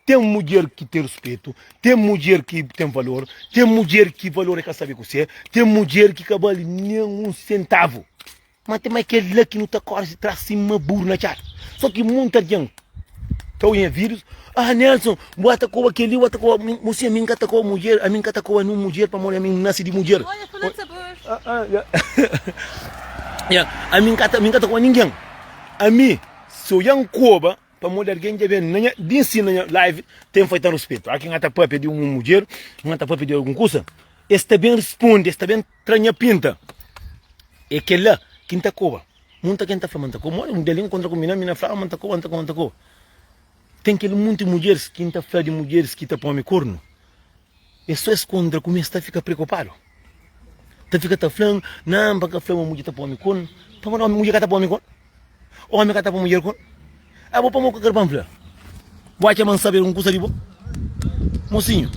Ten mudjer ki ten ruspetu, ten mudjer ki ten valor, ten mudjer ki valor é ka sabe kuse, ten mudjer ki ka bali nen un sentavu. Ma ten ma kel-la ki nu ta kóre si tras sima buru na txada. Sô ki monti algen ta obi nha vídius, Ah, Nelson, bu ata koba kel-li, bu ata koba. Mosinha, ami N ka ta koba mudjer, ami N ka ta koba nun mudjer pamodi ami N nase di mudjer. Olha, falando de sabor. Ah, ah, ya. Ya, ami N ka ta, ami N ka ta koba ningen. Ami, si odja N koba, pamodi algen dja ben na nha, di nsi na nha live, ten fai tan ruspetu. Aki N ata papia di un mudjer, N ata papia di algun kusa, es ta ben risponde, es ta ben tra nha pinta. É kel-la ki N ta koba. Munta ken ta fla ma N ta koba. Modi un dia li N kontra ku mina, mina fla ma N ta koba, N ta koba, N ta koba. Ten kel munti mudjeris ki N ta fla di mudjeris ki ta pô-mi kornu. É sô es kontra ku mi es ta fika preokupadu. Ta fika ta fla-m, Nan, pa ka fla ma mudjer ta pô-mi kornu. Pamodi ómi, mudjer ka ta pô-mi kornu. Ómi ka ta pô mudjer kornu. Abo pamodi ku ka kre pa N fla? Bu atxa ma N sabe algun kusa di bo? Mosinhu,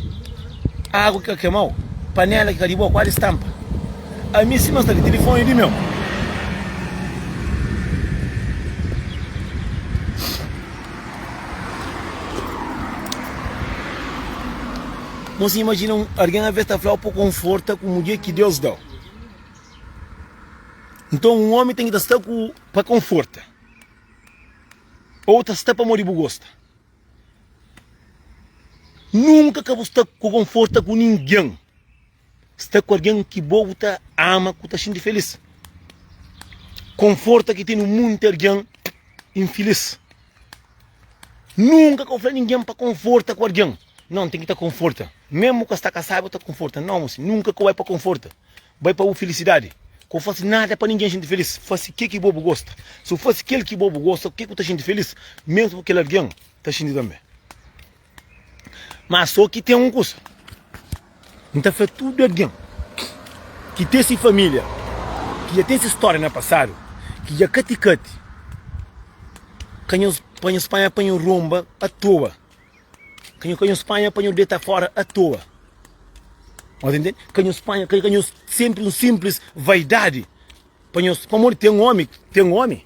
agu ki ka kemau, panela ki ka di bo, kuali stampa. Ami sima sta li, tilifoni di meu. Mosinhu, imajina un algen aves ta flau pa konforta ku mudjer ki Deus dau. Nton un omi ten ki ta sta ku pa konforta. Ou ta sta pamodi bu gosta. Nunka ka bu sta ku konforta ku ningen. Sta ku algen ki bo bu ta ama, ku ta xinti felis. Konforta ki tene munti algen infilis. Nunka ka bu fla ningen pa konforta ku algen. Não, ten ki ta konforta. Mesmu ka sta kasadu, ta konforta. Não, mosi, nunka ka bu bai pa konforta. Bai pa bu filisidadi. Ka bu fase nada pa ningen xinti felis. Fase ke ki bo bu gosta. Si bu fase kel ki bo bu gosta, ke ku ta xinti felis, mesmu kel algen ta xinti tanbe. Ma so ki ten un kusa, N ta fla tudu algen ki ten si familia, ki dja ten si storia na pasadu, ki dja kati-kati, ka nhos pa nhos panha pa nhos ronba atoa. Ka nho, ka nhos panha pa nho deta fora a toa. Nhos entende? Ka nhos panha, ka, ka nhos sempre um simples vaidade pa nhos, pamodi tem homi, tem homi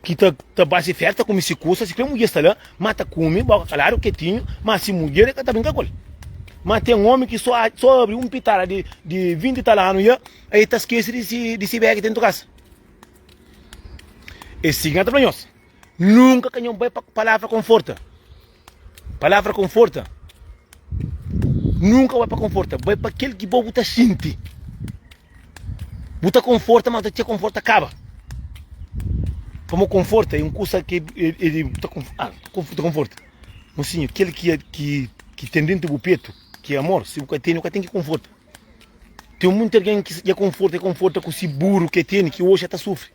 ki ta ta ba se festa kume se kusa, se kre mudjer sta la, ma ta kume, boka kaladu, ketinho, ma se mudjer e ka ta brinka ku el. Ma tem homi ki so so abri um pitada di di 20 e tal anu ya, aí ta skese di si di si bege dentu kasa. E si ki na ta fla nhos. Nunka ka nho bai pa palavra konforta. Palavra konforta. Nunka bai pa konforta. Bai pa kel ki bo bu ta xinti. Bu ta konforta, mas ta txia konforta kaba. Pamo konforta é un kusa ki é, é, ta, ah, ta konforta. Mosinho, kel ki, ki, ki ten dentu bu petu, ki é amor, si bu ka tene, bu ka ten ki konforta. Ten munti algen ki dja konforta, e konforta ku si buru ke tene, ki oxi ta sufri.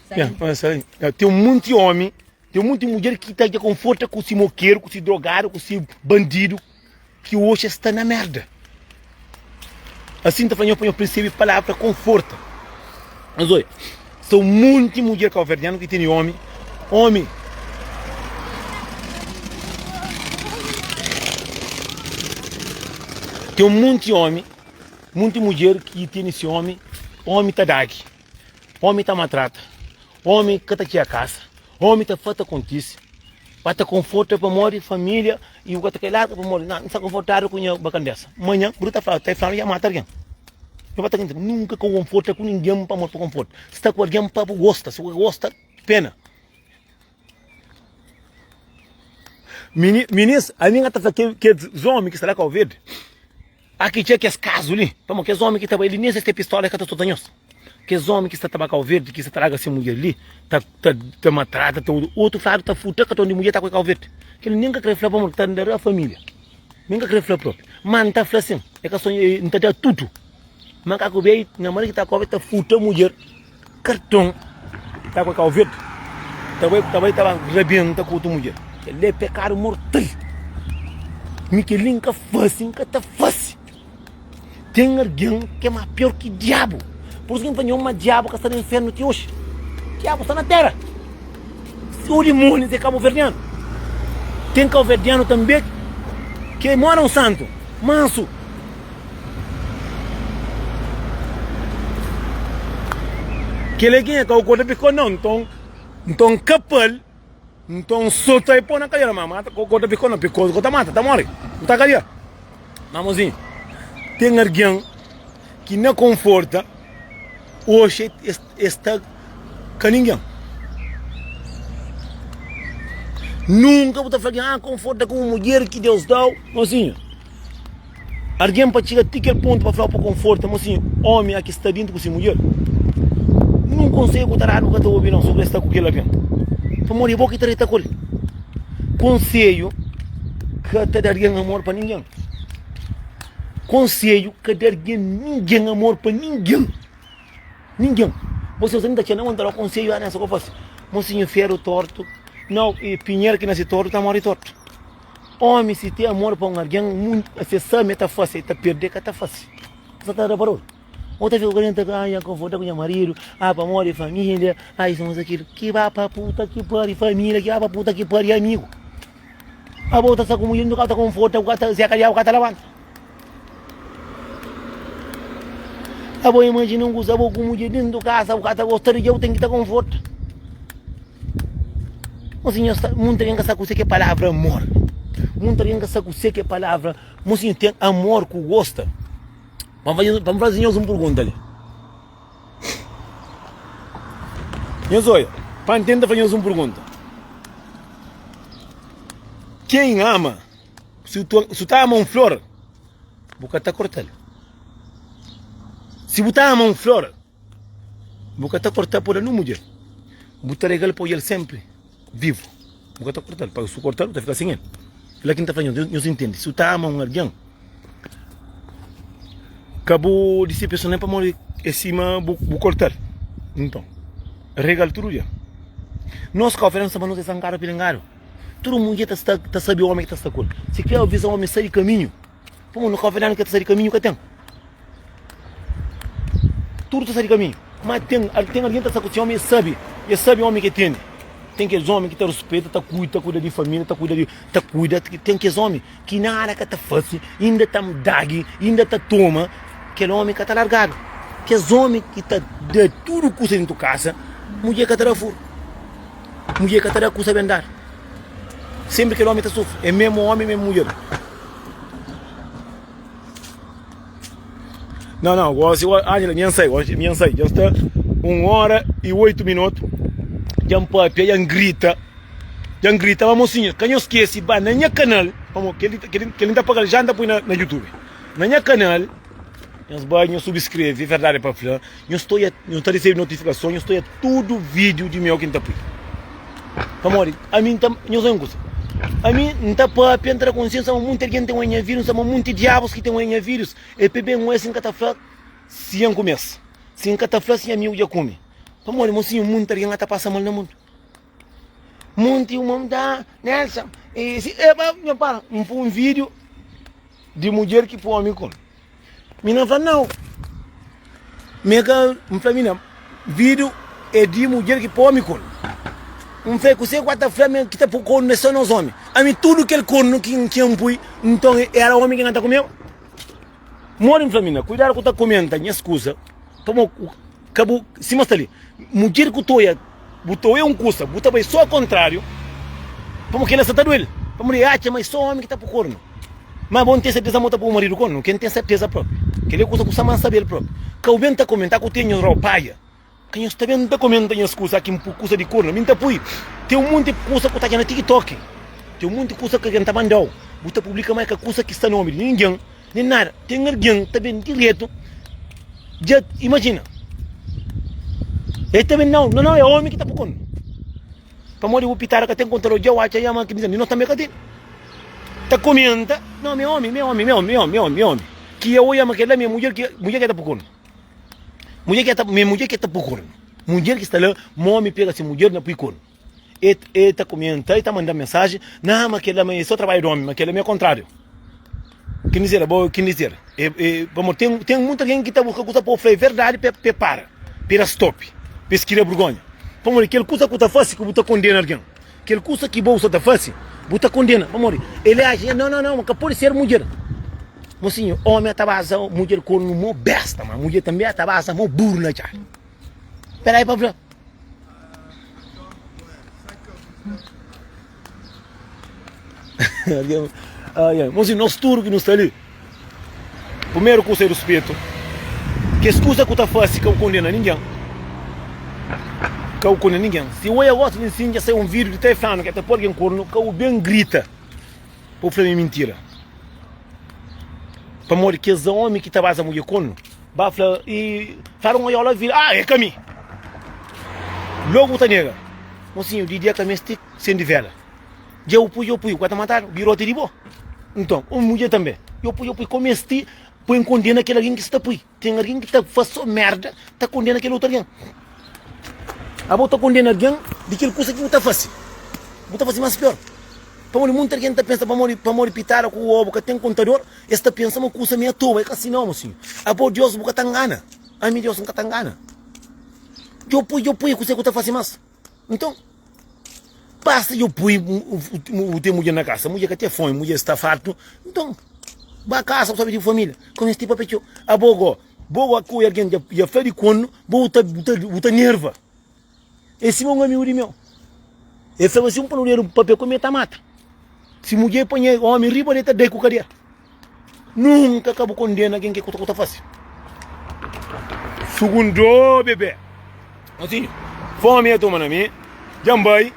Ten munti omi, ten munti mudjer ki ta dja konforta ku si mokeru, ku si drogadu, ku si bandidu, ki oxi sta na merda. Asin ta fla nho pa nho persebi palavra konforta. Mas oi, sta munti mudjer kauverdianu ki tene omi, omi. Ten munti omi, munti mudjer ki tene si omi, omi ta dagi, omi ta matrata, omi ka ta txia kasa, omi ta fa ta kontise, ba ta konforta pamodi familia i bu ka ta kai larga pamodi na, N sta konfortadu ku nha bakandesa. Manhan bu ta fla, ta fla, ya mata algen. Nha ba ta nunka ka konforta ku ningen pamodi pa konforta. Sta ku algen pa bu gosta, si bu ka gosta, pena. Minis, ami nga ta fla ke kes omi ki sta la Kau Verdi, aki txeu kes kazu li, pamodi kes omi ki ta bai li nen si es ten pistola es ka ta sota nhos. Kes omi ki sta ta ba Kau Verdi, ki sta ta larga se mudjer li, ta ta matrata, ta otu fladu ta furta karton di mudjer ta koi Kau Verdi. Kel nen ka kre fla pamodi ta da familia, nen ka kre fla propi. Ma N ta fla sin, e ka so N ta da tudu. Makaku bei na modi ki ta kobe ta furta mudjer. Karton ta koi kau verdi ta bai ta bai ta ba rabenta ku otu mudjer kel-li é pekadu mortal mi kel-li N ka fase N ka ta fase ten algen ki é más pior ki diabu pur isu ki N fla nho ma diabu ka sta na infernu ti oxi diabu sta na tera o dimónis é kabuverdianu ten kauverdianu tanbe ki é móda un santu mansu. Kel é kenha ka okorda pikó nau nton nton kapal nton sota e pô na kadera ma mata ka okorda pikó nau pikó ka ta mata ta mori bu ta kadia ma mozinho ten argen ki na konforta oxi es sta ka ningen nunka bu ta fla algen ah konforta ku un mudjer ki Deus dau mozinho. Algen pa txiga ti kel pontu pa fla-u pa konforta ma sin omi a ki sta dintu ku si mudjer? Nun konsedju ku ta dadu ka ta obi nau sobri es sta ku kel algen, pamodi é bo ki ta reta ku el. Konsedju ka ta da algen amor pa ningen. Konsedju ka da algen ningen amor pa ningen. Ningen. Bo se ta txena, ta da konsedju, ah, nessa ko fasi. Mosinhu feru tortu, nau, e pinheru ki nasi tortu ta mori tortu. Omi si ten amor pa un algen, se sa ma e ta fase, e ta perde, e ka ta fase. Sa ta da parol. Ou ta fika ku algen ta fla, ah, nha konforta ku nha maridu, ah, pamodi familia, ah, isu, mas akilu. Ki ba pa puta ki pari familia, ki ba pa puta ki pari amigu. Abo ta sta ku mudjer, bu ka ta konforta, bu ka ta, se ka diabu ka ta labanta. Abo imajina un kusa, abo ku mudjer dentu kasa, bu ka ta gosta di dja, bu ten ki ta konforta. Mosinho sta, munta algen ka sa kuse ke palavra amor. Munta algen ka sa kuse ke palavra, mosinho ten amor ku gosta. Pa N faze nhos un pergunta li. Nhos oia, pa N tenta faze nhos un pergunta. Ken ama, si bu ta ama un flor, bu ka ta korta-l. Si bu ta ama un flor, Bu ka ta korta pa da nun mudjer. Bu ta rega-l pa odja-l sénpri vivu. Bu ka ta korta-l, pa si bu korta-l bu ta fika sen el. Kel-la ki N ta fla nhos, nhos intende. Si bu ta ama un algen, ka bu disepsiona-l pamodi é sima bu korta-l. Nton, rega-l tudu dia. Nos ka oferensa pa nos é sankadu pilingadu. Tudu mudjer ta sta ta sabe ómi ki ta sta ku el. Si kre avisa ómi sai di kaminhu. Pamodi no kauverdianu ka ta sai di kaminhu ka ten. Tudu ta sai di kaminhu. Ma ten, ten algen ta sta ku si omi, e sabi, e sabi omi ke tene. Ten kes omi ki ta rispeta, ta kuida, ta kuida di familia, ta kuida di, ta kuida. Ten kes omi ki nada ka ta fasi, inda ta dagi, inda ta toma, kel omi ka ta largadu. Kes omi ki ta da tudu kusa dentu kasa, mudjer ka ta da furu. Mudjer ka ta da kusa ben dadu. Senpri kel omi ta sufri. É mesmu omi, mesmu mudjer. Não, não, gosi, Angela, minha sai, gosi, minha sai. Já está 1 hora e 8 minutos. Já papia, já grita. Já grita, mas mocinha, que não esquece, ba na minha canal, vamos, que ele que ele que ele tá pagando, já anda põe na, na YouTube. Na minha canal, nhos bai, nhos subscreve, verdade pa fla, nhos toi, nhos ta recebe notificação, nhos toi tudo vídeo de meu que tá põe. Pamodi, ami N ta, nhos obi un kusa, ami N ta papia, N ta da konsiensa ma munti algen ten oia nha vírus, ma munti diabus ki ten oia nha vírus, e pa ben oia si N ka ta fla si N kume-s, si N ka ta fla si nha amigu dja kume. Pamodi, mosinhu, munti algen a ta pasa mal na mundu. Munti un ma ta, Nelson, e si, e pa, nha para, N pui un vídiu di mudjer ki pui omi kume. Mina fla nau. Mi ka N fla mina vidu é di mudjer ki poi omi kornu. N fla kuse ku ta fla mi ki ta poi kornu é so nos omi. Ami tudu kel kornu ki N pui nton era omi ki N ta kumeba? Modi N fla mina, kuidadu ku ta komenta nhas kusa, pamo ka bu, sima sta li, mudjer ku ta oia, bu ta oia un kusa, bu ta bai so akontrariu, pamo kila sa ta duel, pamodi e atxa ma e so omi ki ta pu kornu. Ma bo N ten serteza ma bu ta pu bu maridu kornu, ke N ten serteza propi. Kila e kusa ku sta ma N sabe el propi. Ka bu ben ta komenta ku ten nhos ropaia. Ka nhos ta ben ta komenta nhas kusa ki N pui kusa di kornu. Mi N ta pui. Ten un monti kusa ku ta atxa na TikTok. Ten un monti kusa ki algen ta manda-u. Bu ta publika ma é ka kusa ki sta nomi di ningen, nen nada. Ten algen ta ben diretu dja imajina. El ta ben nau, nau, é omi ki ta pui kornu. Pamodi bu pitada ka ten kontador dja u atxa ya ma ki di nos tanbe ka ten. Ta komenta, nau, mi é omi, mi é omi, mi é omi, mi é omi, mi é omi, mi é omi. Ki e oia ma kel-la mi é mudjer ki mudjer ki ta pui kornu. Mudjer ki ta, mi mudjer ki ta pui kornu. Mudjer ki sta la, ma omi pega si mudjer na pui kornu. E, e ta komenta, e ta manda mensaji, na ma kel-la ma é so trabadju di omi, ma kel-la mi é kontrariu. Kin dizer, bo kin dizer, e, e, pamodi ten, ten muita algen ki ta buska kusa pa fla é verdadi pa, pa e para, pa e da stop, pa es kria burgonha. Pamodi kel kusa ku ta fasi ku bu ta kondena algen. Kel kusa ki bo sta ta fase, bu ta kondena. Pamodi el aji, no, no, no, ka pode ser mudjer. Mosinhu, omi a ta baza mudjer kornu mo besta, ma mudjer tanbe a ta baza mo buru na txada. Pera aí pa fla. Mosinhu, nos tudu ki nu sta li, Primeru kusa é ruspetu. Kes kusa ku ta fasi ka bu kondena ningen. Ka bu kondena ningen. Si oia gosi di nsin dja sai un video di ta e flanu ke ta poi algen kornu, ka bu ben grita pa bu fla ma é mintira. Pamodi kes omi ki ta baza mudjer kornu ba fla i fladu un oiola vira, ah é ka mi. Logu bu ta nega. Mosinhu, di dia ka meste sende vela. Dja bu pui, dja bu pui, bu ka ta matadu, biroti di bo. Nton, un mudjer tanbe, dja bu pui, dja bu pui, ka bu meste poi N kondena kel algen ki sta pui. Ten algen ki ta fase so merda, ta kondena kel otu algen. Abo ta kondena algen di kel kusa ki bu ta fase, bu ta fase mas pior. Pamodi munti algen ta pensa pamodi pamodi pitada ku obu ka ten kontador, es ta pensa ma kusa mi atoa, é ka si nau, mosinhu. Abo Deus bu ka ta ngana, ami Deus N ka ta ngana. Dja bu pui, dja bu pui, kuse ku ta fase mas? Nton, basta dja bu pui bu ten mudjer na kasa, mudjer ka ten fomi, mudjer sta fartu, nton ba kasa bu sabe di bu familia, ka meste papia txeu. Abo go, bo go ku algen dja fla di konu, bo bu ta nerva. É sima un amigu di meu, el fla ma si un panuderu papia ku mi, el ta mata. Si mudjer panha omi riba del, el ta da-i ku kadera. Nunka ka bu kondena algen ke ku ta fasi. Sugundo bebe. Mosinhu, fomi ya toma na mi, dja N bai.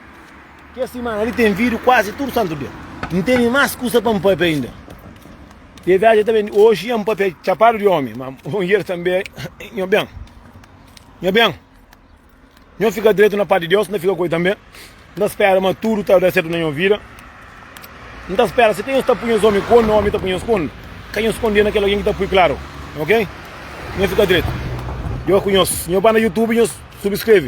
Kes simana li ten vidu kuazi tudu santu dia. N tene mas kusa pa N papia inda. E viaja ta ben, oxi ya N papia txapadu di omi, ma mudjer tanbe, nho ben, nho ben. Nho fika dretu na pas di Deus, N ta fika ku el tanbe. N ta spera ma tudu ta da sertu na nho vida. N ta spera si ka nhos ta pui nhos omi konu, omi ta pui nhos konu, ka nhos kondena kel algen ki ta pui klaru. Ok? Nho fika dretu. Deus ku nhos. Nho ba na YouTube nhos subskreve.